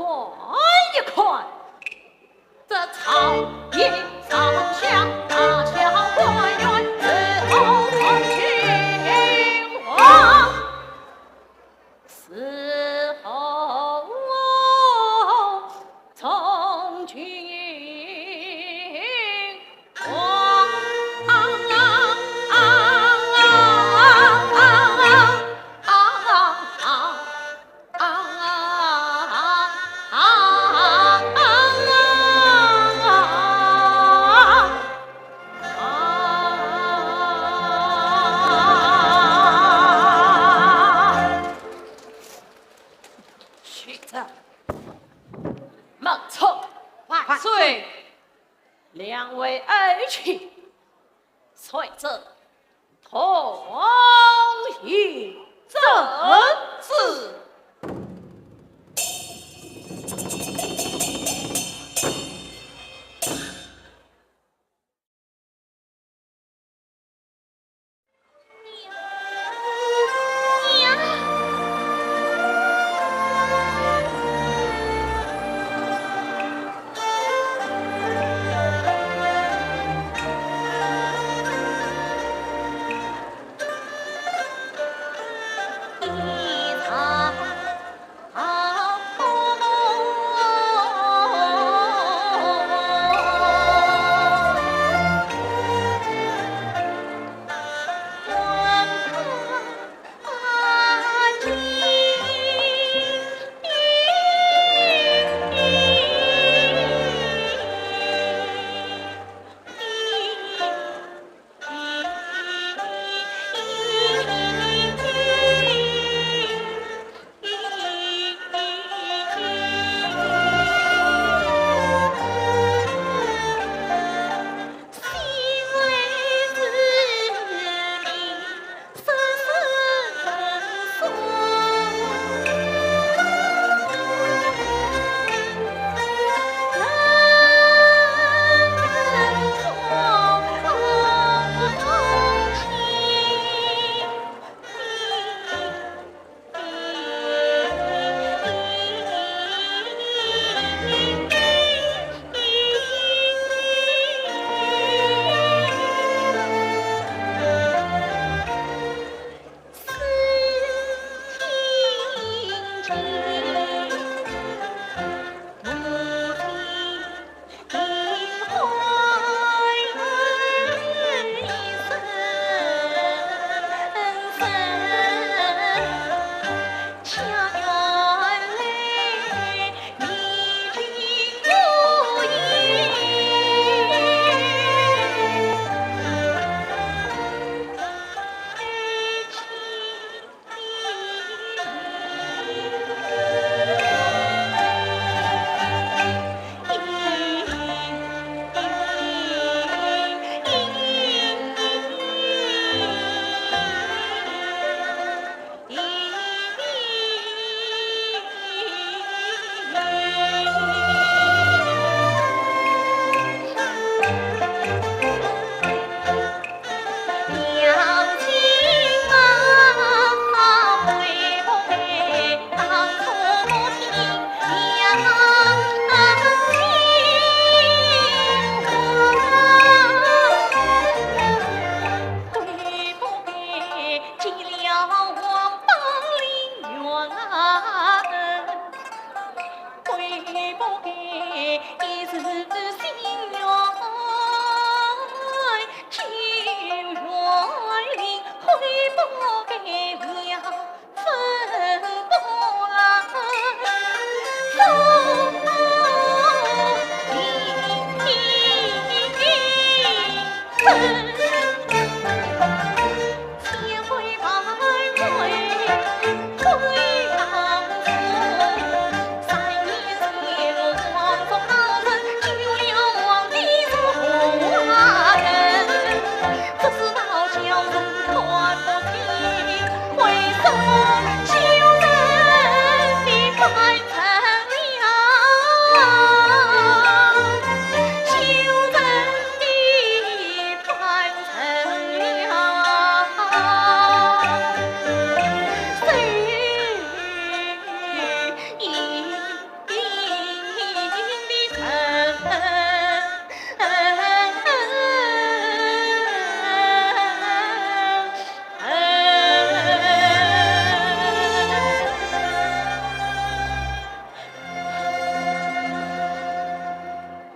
一看，这朝堂上大小官员，侍候从亲王，侍候从亲 启奏，孟冲。万岁。两位爱卿，随朕同饮鸩酒。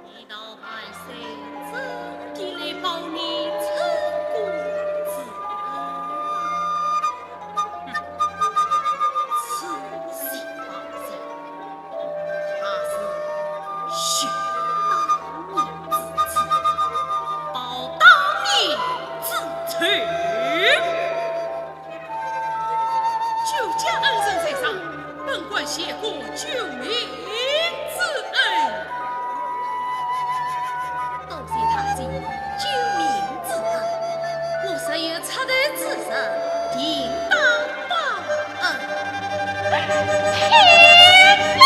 难道万岁真的来保你出宫之恩？哼，此事放心，他是许当年之子，报当年之仇。 救驾恩人在上，本官谢过救命之恩。多谢大姐救命之恩，我若有出头之日，定当报恩。天哪！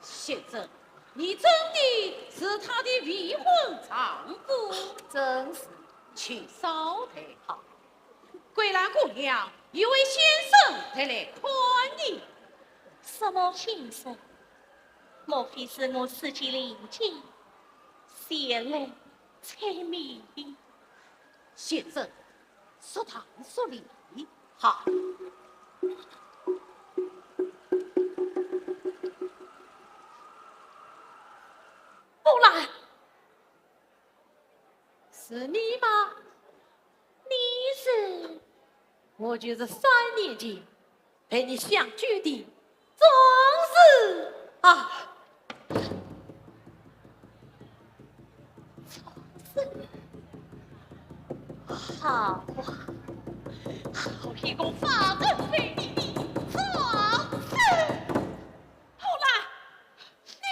先生，你真的是她的未婚丈夫？正是。请稍待。好。 桂兰姑娘，有位先生特来看你。什么先生？莫非是我自己邻居，前来催命的？先生，速谈速理。好。不然，是你吗？ 你是？我就是三年前陪你相救的壮士啊。壮士？好啊，好一个发人非礼的壮士！好啦，你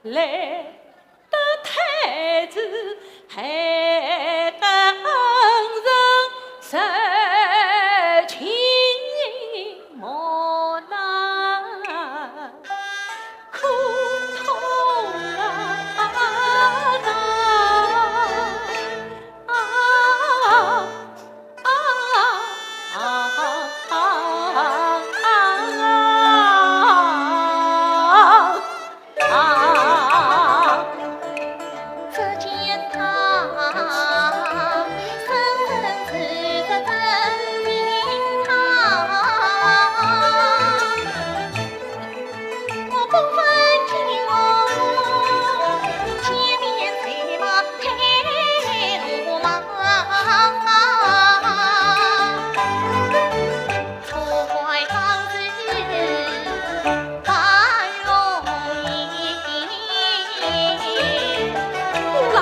来得太迟，害得恩人受尽磨难，苦痛啊！啊！ 啊啊啊啊啊！只见他深深地看着他。 我不分青红皂白，见面才骂太后嘛。错怪当时扮龙椅。不啦。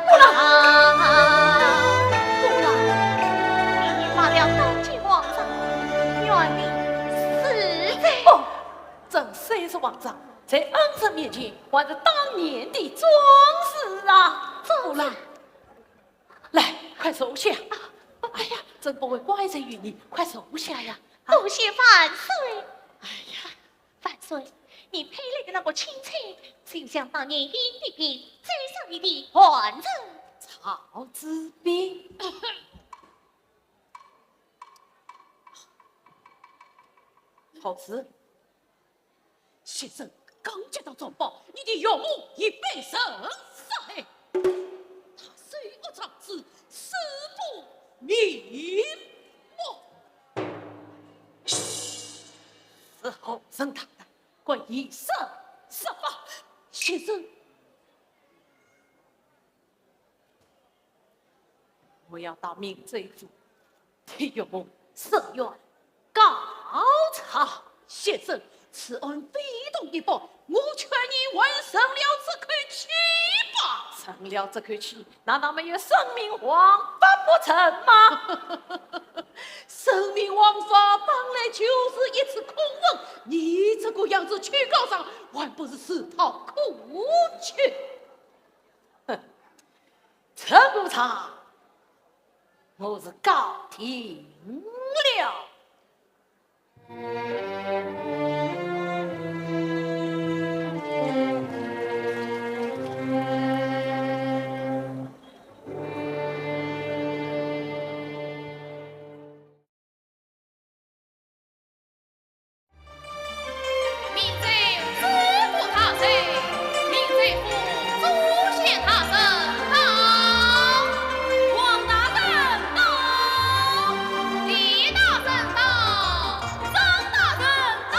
不能，不能！你骂了当今皇上，原名是谁？哦，朕虽是皇上，在恩人面前，还是当年的壮士啊！不能。 来，快坐下。哎呀，朕不会怪罪于你，快坐下呀。多谢万岁。哎呀，万岁，你佩戴的那个青衫，就像当年英帝卞守的袍子。曹子卞。好子， 先生刚接到状报，你的岳母已被人杀害。他手握长子，誓不瞑目。是何人大胆，敢以身试法？先生， 我要到明州府替岳母伸冤告状。先生，此案非同一般，我劝你还是认了这口气吧。认了这口气，难道没有生命王法不成吗？生命王法本来就是一纸空文，你这个样子去告状，还不是自讨苦吃？ 哼，这个场，我是告定了。明州知府大人，明州府知县大人到，王大人到，李大人到，张大人到。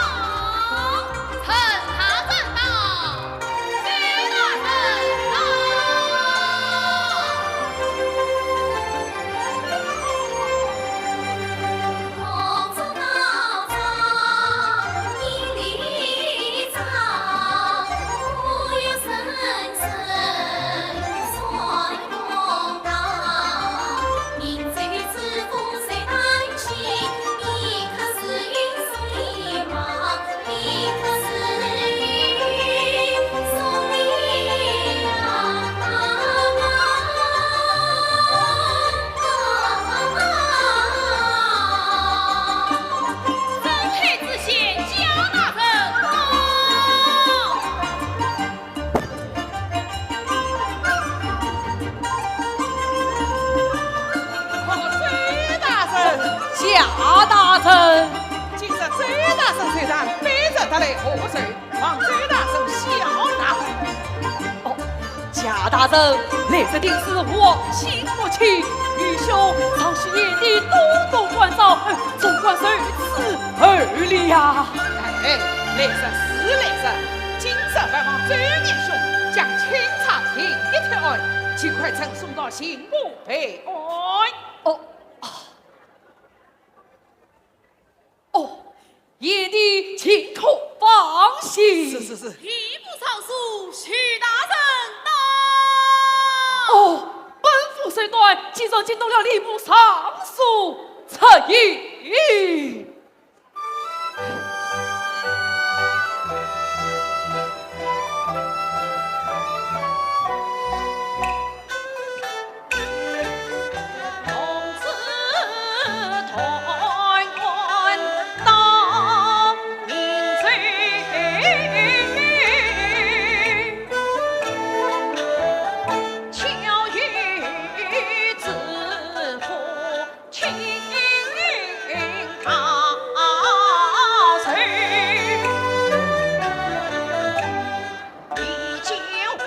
望周大人笑纳。哦，贾大人来这定是皇亲国戚，愚兄尚需贤弟多多关照，哎，怎敢如此厚礼呀？哎，来者是来者，今日拜望周贤兄，将钦差停一帖案，尽快呈送到刑部备案。哦，啊。 哦，贤弟尽可放心。是，是，是。吏部尚书许大人到。哦，本府手段，既然惊动了吏部尚书，请。 哦，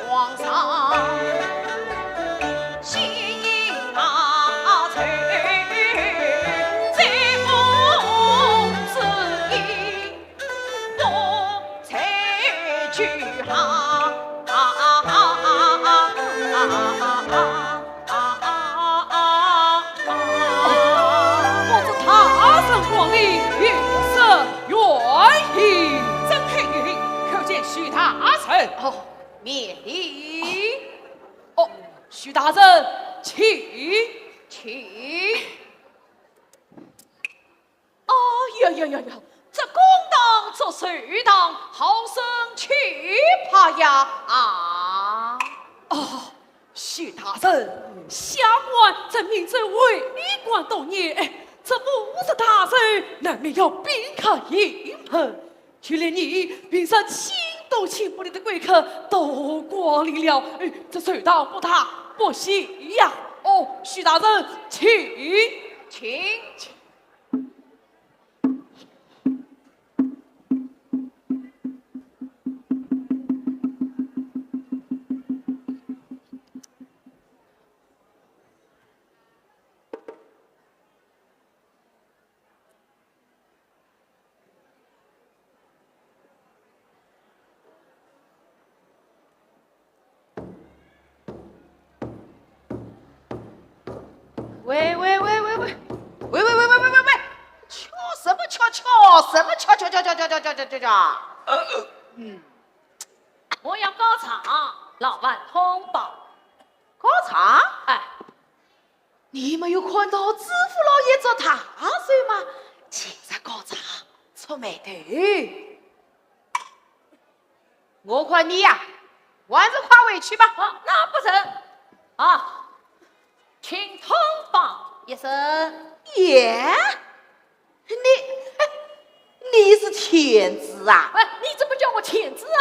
皇子大人光临，有失远迎。真是有礼，叩见许大人。哦，免礼。哦，许大人，请。请。 哎呀呀呀呀，这公堂做首堂，好生气派呀！啊！哦，许大人，下官在明州为官多年，哎，这五十大寿，难免要宾客盈门。就连你平常请都请不来的贵客都光临了，哎，这寿堂不大不喜呀。哦，许大人，请。请。 喂喂喂喂喂喂喂喂喂喂喂喂，敲什么敲？敲什么敲？敲敲敲敲敲敲敲敲敲！嗯，我要告状，老板通报。告状？哎，你没有看到知府老爷做大寿吗？竟然告状，触霉头。 我看你呀，还是快回去吧。啊，那不成。啊，请通报一声。耶？你，你是天子啊？哎，你怎么叫我天子啊？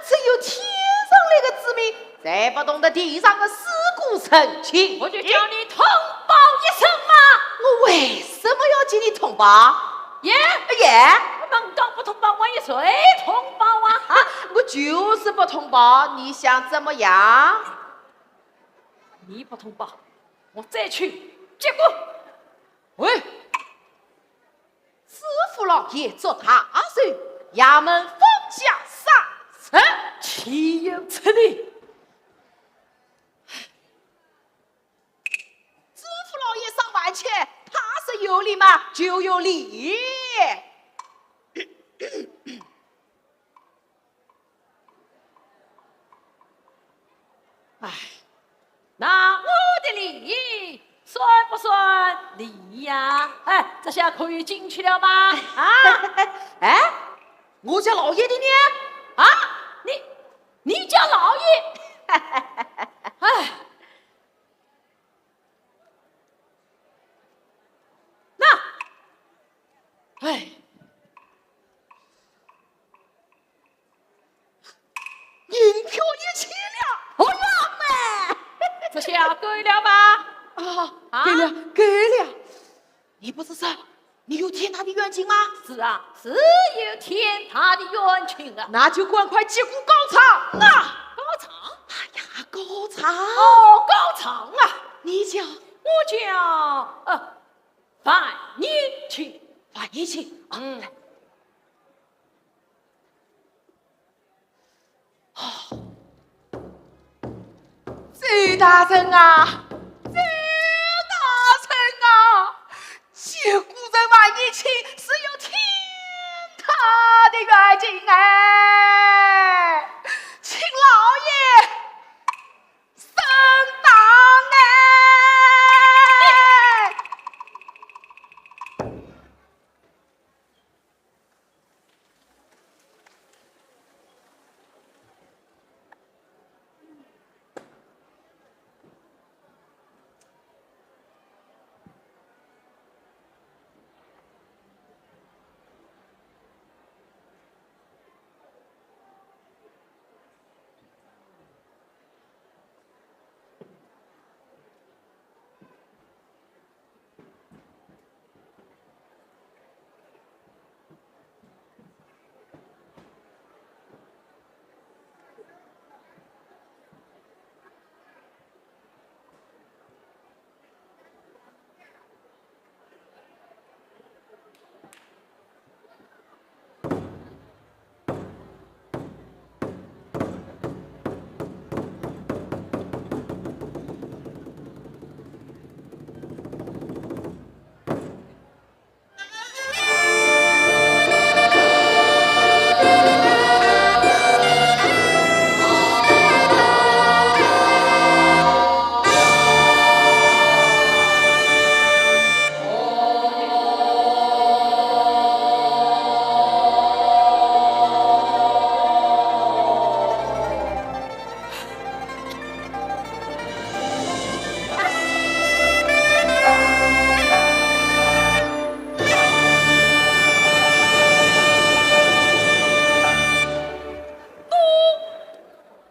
只有天上来个子民，才不懂得地上的尸骨神情。我就叫你通报一声嘛。我为什么要叫你通报？ 耶？耶？门当不通报，万一谁通报啊？啊，我就是不通报，你想怎么样？你不通报，我再去，结果。喂，知府老爷做大寿，衙门放下杀人。岂有此理！ 知府老爷赏饭吃，他说有礼嘛，就有礼。哎，那我的礼算不算礼呀？哎，这下可以进去了吧？啊？哎，我家老爷的呢？啊？你，你家老爷？哎。 那，哎，银票一千两，好浪漫。这下够了吧？啊，啊？够了，够了。你不是说你有天大的冤情吗？是啊，是有天大的冤情啊。那就赶快击鼓告状啊！告状？哎呀，告状！哦，告状啊！你叫？我叫，呃，樊延庆。樊延庆？啊，嗯。来。 周大人啊，周大人啊，这个人樊延庆是有天大的冤情哎，请老爷 伸张哎！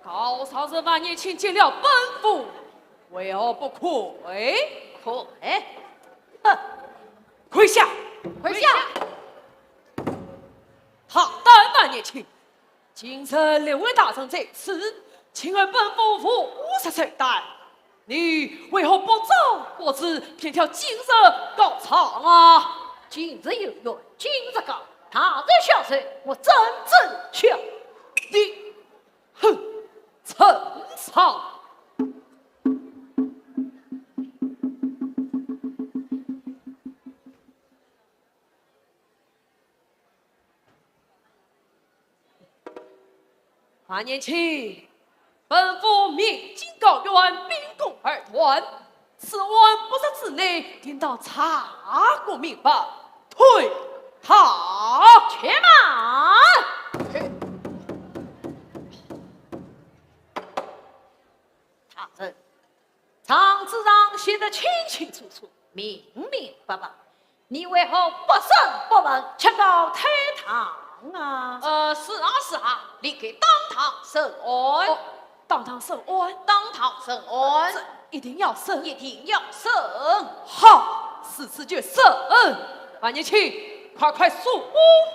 告状人樊延庆见了本府，为何不跪？跪？哼！跪下！跪下！大胆樊延庆！ 今日列位大人在此，请问本府无事才待，你为何不招不知，偏挑今日告状啊？今日有冤，今日告，大人下手，我怎知晓？你，哼，陈昌！ 樊延庆，本府明镜高悬，秉公而断，此案不是之你，定当查个明白，退堂。且慢！大人，状纸上写得清清楚楚，明明白白， 你为何不审不问，却告退堂啊？呃，是啊，是啊，理该当堂审案。哦，当堂审案？当堂审案。这一定要审？一定要审。好，如此就审。樊延庆，快快说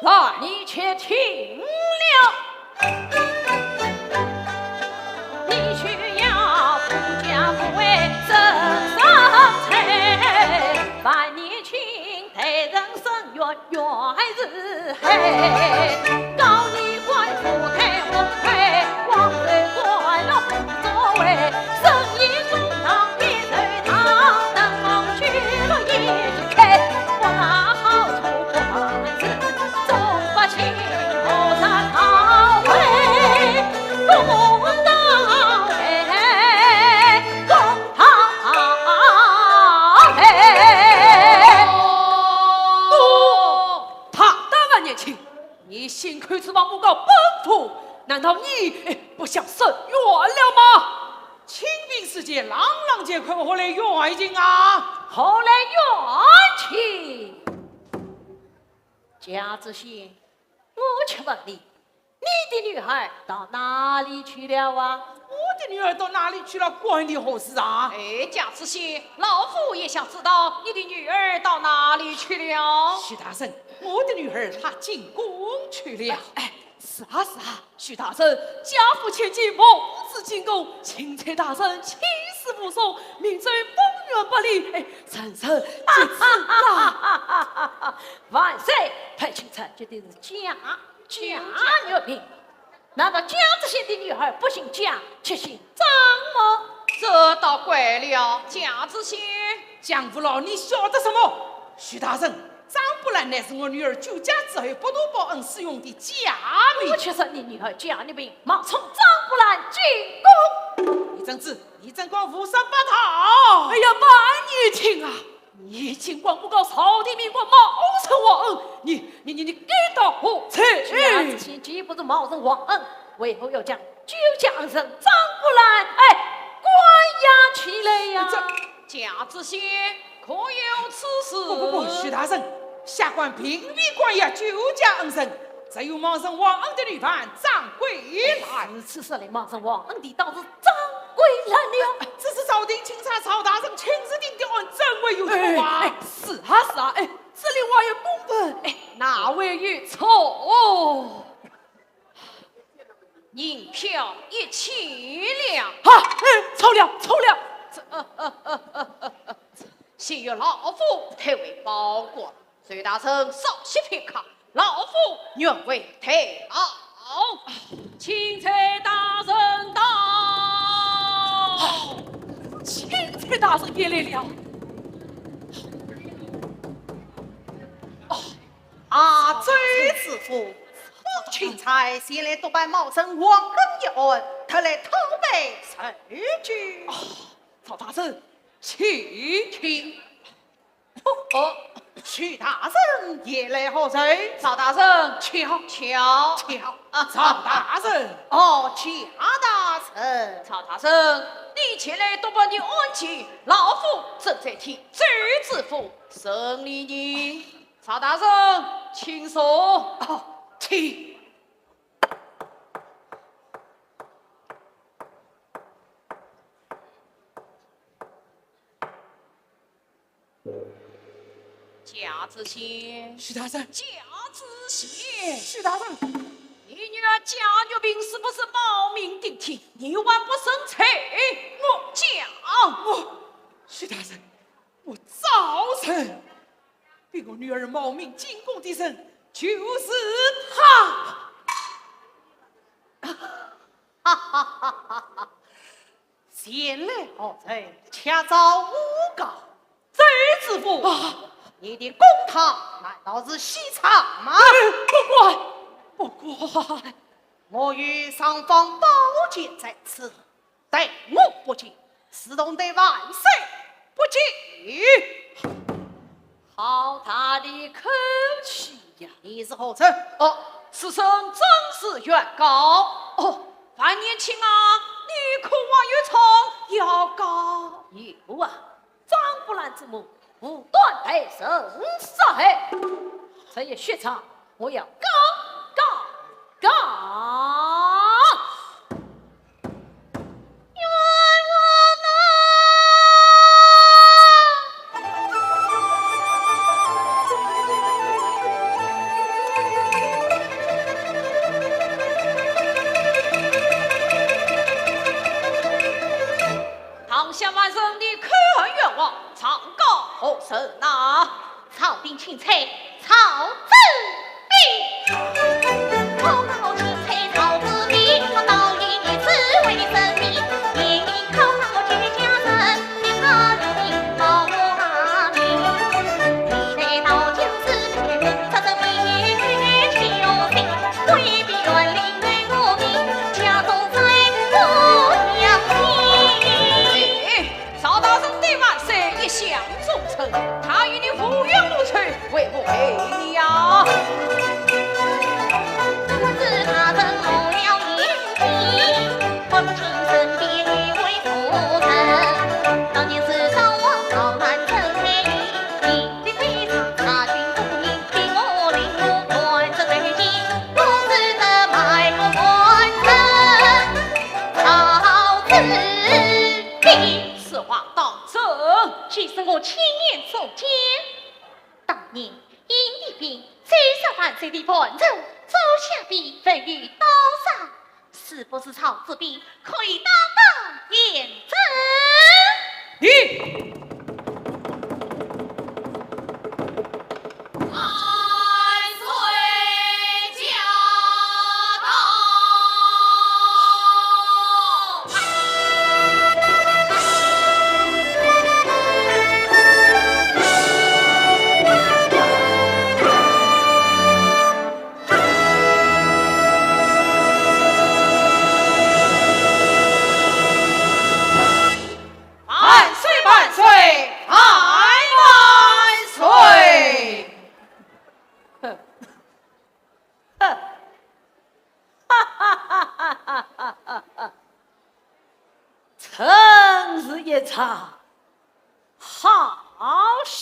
来。你且听了。 你休要不讲不为真上罪，樊延庆待人深怨怨是黑。高丽官府太昏黑，王后官老不作为，深夜中堂一头堂，灯光举了一开，不拿好处不拿事。 大胆樊延庆，你信口雌黄，诬告本府，难道你，哎，不想伸冤了吗？清兵事件，朗朗乾坤，何来冤情啊？何来冤情？ 贾知县，我且问你，你的女儿到哪里去了啊？我的女儿到哪里去了，关你何事啊？哎，贾知县，老夫也想知道你的女儿到哪里去了。许大人，我的女儿她进宫去了。哎，是啊，是啊，许大人，家父千金，奉旨进宫，钦差大人气势无双，名震方圆百里，哎，人人皆知啊。万岁，派钦差，绝对是假，假玉娣。难道贾知县的女儿不姓贾，却姓张吗？这倒怪了，贾知县。江湖老，你晓得什么？许大人，张伯兰乃是我女儿救驾之后不图报恩使用的假名。我却说你女儿贾玉娣冒充张伯兰进宫。你怎知？你怎敢胡说八道？哎呀，慢你听啊！ 你竟敢诬告朝廷命官冒认皇恩，你你你你该当何罪？这样子，既不是冒认皇恩，为何要将救驾恩人张伯兰，哎，关押起来呀？这，贾知县，可有此事？不不不，许大人，下官并未关押救驾恩人，只有冒认皇恩的女犯张桂兰。如此说来，冒认皇恩的倒是张桂兰了。这是朝廷钦差曹大人亲自定的案，怎会有错啊？哎，哎，是啊是啊，哎，这里我有公文，哎，哪会有错？银票一千两。啊，哎，错了错了。这，呃呃呃呃呃，先由老夫退回保管，许大人稍息片刻，老夫原回退牢。钦差大人到。钦差大人也来了。哦，啊，周知府，钦差前来督办冒认皇恩一案，特来讨办受救。哦，曹大人，请。请。 哦，许大人也来何事？曹大人，请，请，请。啊，曹大人。哦，贾大人。曹大人，你前来督办的案件，老夫正在替周知府审理呢。曹大人，请坐。哦，请。 贾知县。许大人。贾知县。许大人。你女儿贾玉娣是不是冒名顶替？你还不认罪？我讲。我，许大人，我招认。被我女儿冒名进宫的人就是她。哈哈哈哈哈！ 前来何事？恰招诬告。周知府，啊，你的公堂难道是戏场吗？哎，不敢，不敢。我有尚方宝剑在此，待我不见，如同对万岁不敬。 好大的口气呀！你是何人？哦，此人正是原告。哦，樊延卿啊，你可还有场要告？有啊，张伯兰之母无端被人杀害，这一血场，我要告，告，告！ 堂下万人，你口恨冤枉，状告何人呐？ 朝廷钦差曹子明。哎， 赵大人对万岁一向忠诚，他与你无冤无仇，为何还我亲眼所见。当年，英帝兵追杀万岁的叛徒，捉下的文武刀伤，是不是曹子建可以担当严正？你！万岁驾到！ 万岁，万岁，万万岁！真是一场好戏。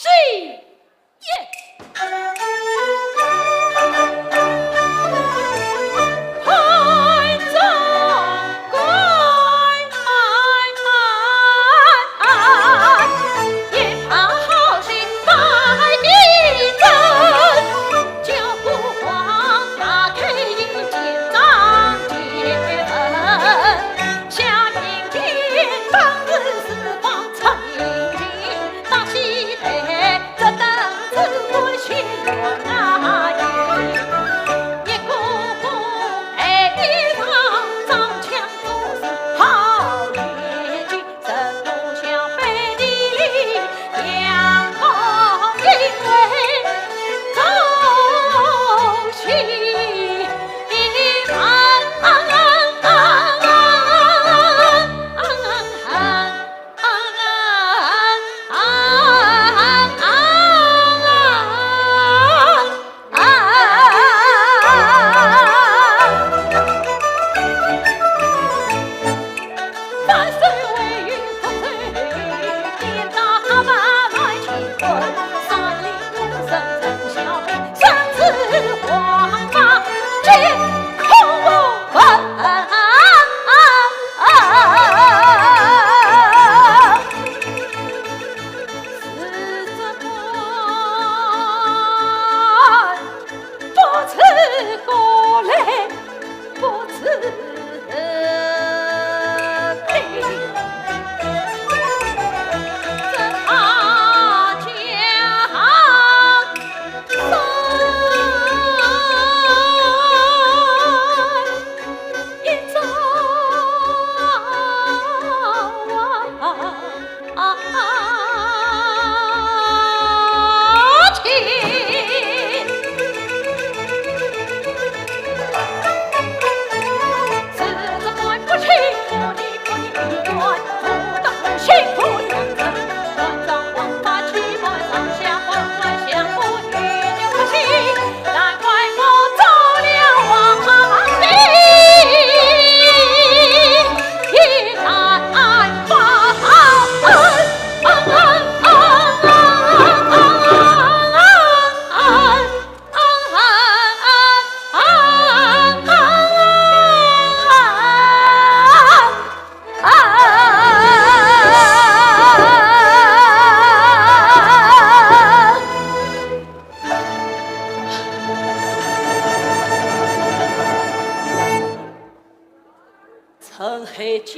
陈海假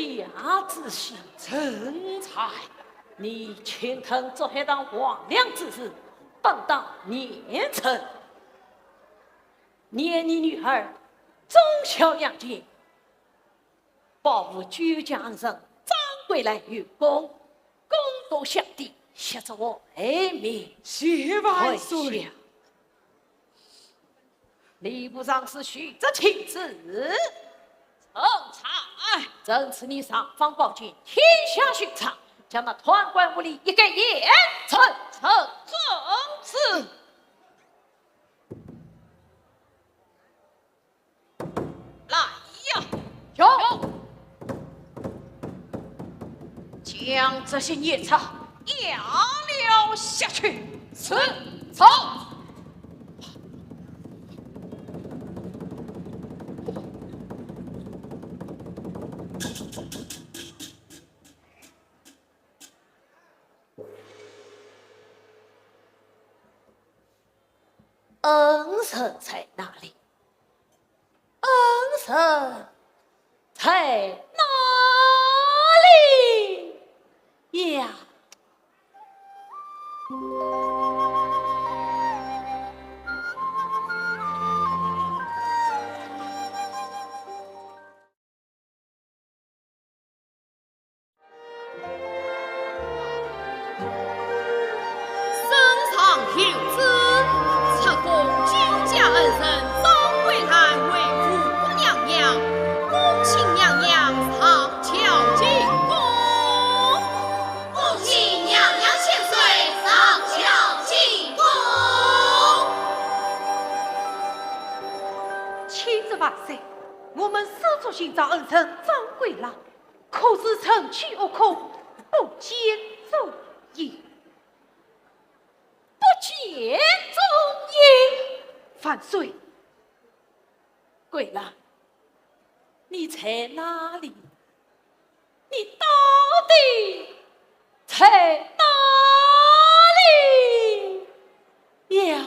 之戏，陈才，你请听这海当黄粱之事，本当严惩。念你女儿忠孝两全，保护九江人张桂兰有功，功过相抵，实在为民。谢万岁。跪下。 吏部尚书徐则卿之。臣在。朕赐你尚方宝剑，天下巡查，将那贪官污吏一概严惩。臣遵旨。来呀！有。 将这些孽畜押了下去。是，走。人在哪里？恩人在哪里呀？ 身上有痣，出宫救驾恩人张桂兰为五姑娘娘，恭请娘娘上轿进宫。恭请娘娘千岁上轿进宫。启禀万岁，我们四处寻找恩人张桂兰， 可是人去屋空，不见踪影。不见踪影。万岁。桂兰，你在哪里？你到底在哪里呀？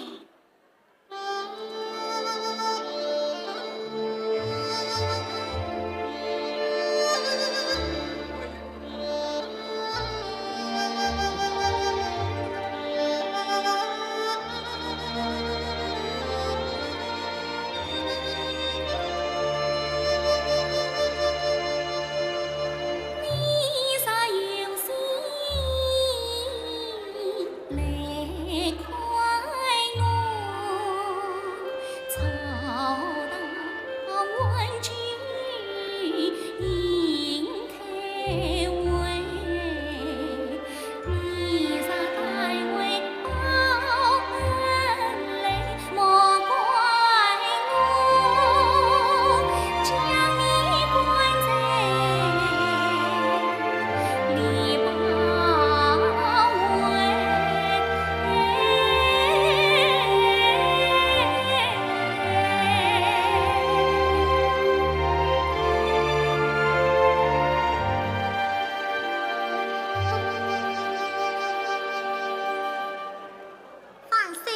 万岁，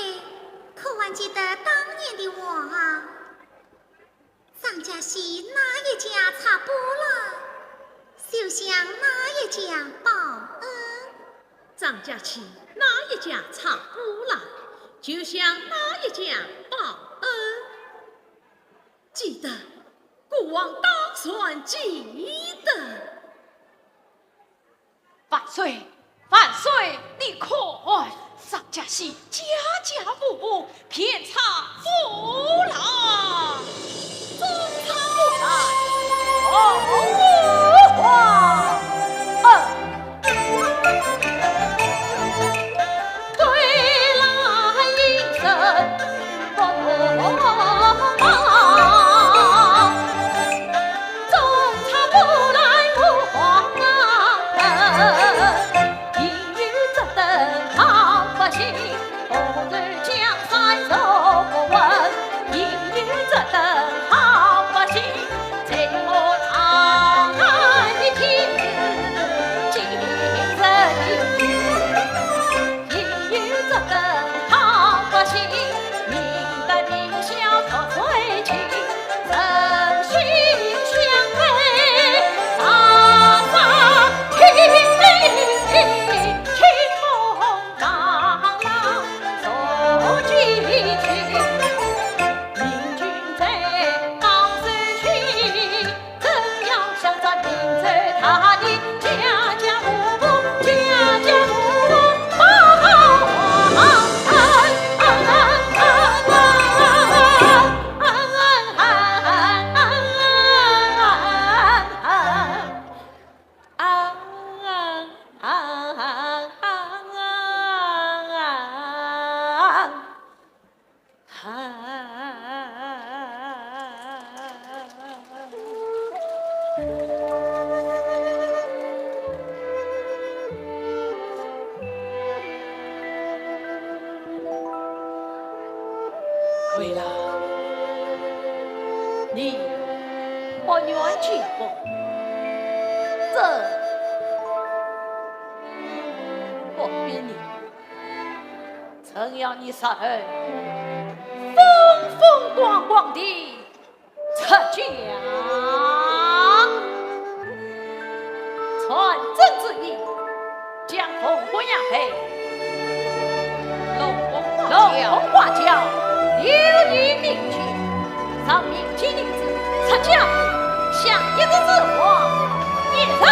可还记得当年的话啊？张家溪哪一家拆不烂，就向哪一家报恩。张家溪哪一家拆不烂，就向哪一家报恩。记得，孤王当然记得。 万岁，万岁，你看，张家溪家家户户遍插不烂，中插不烂，哦，哦，哦。桂兰，你不愿见我，这不逼你。 臣要你日后风风光皇帝出驾。传朕旨意，将凤冠霞帔、龙凤花轿、龙凤花轿留于民间，让民间女子出嫁，享一日之欢，一日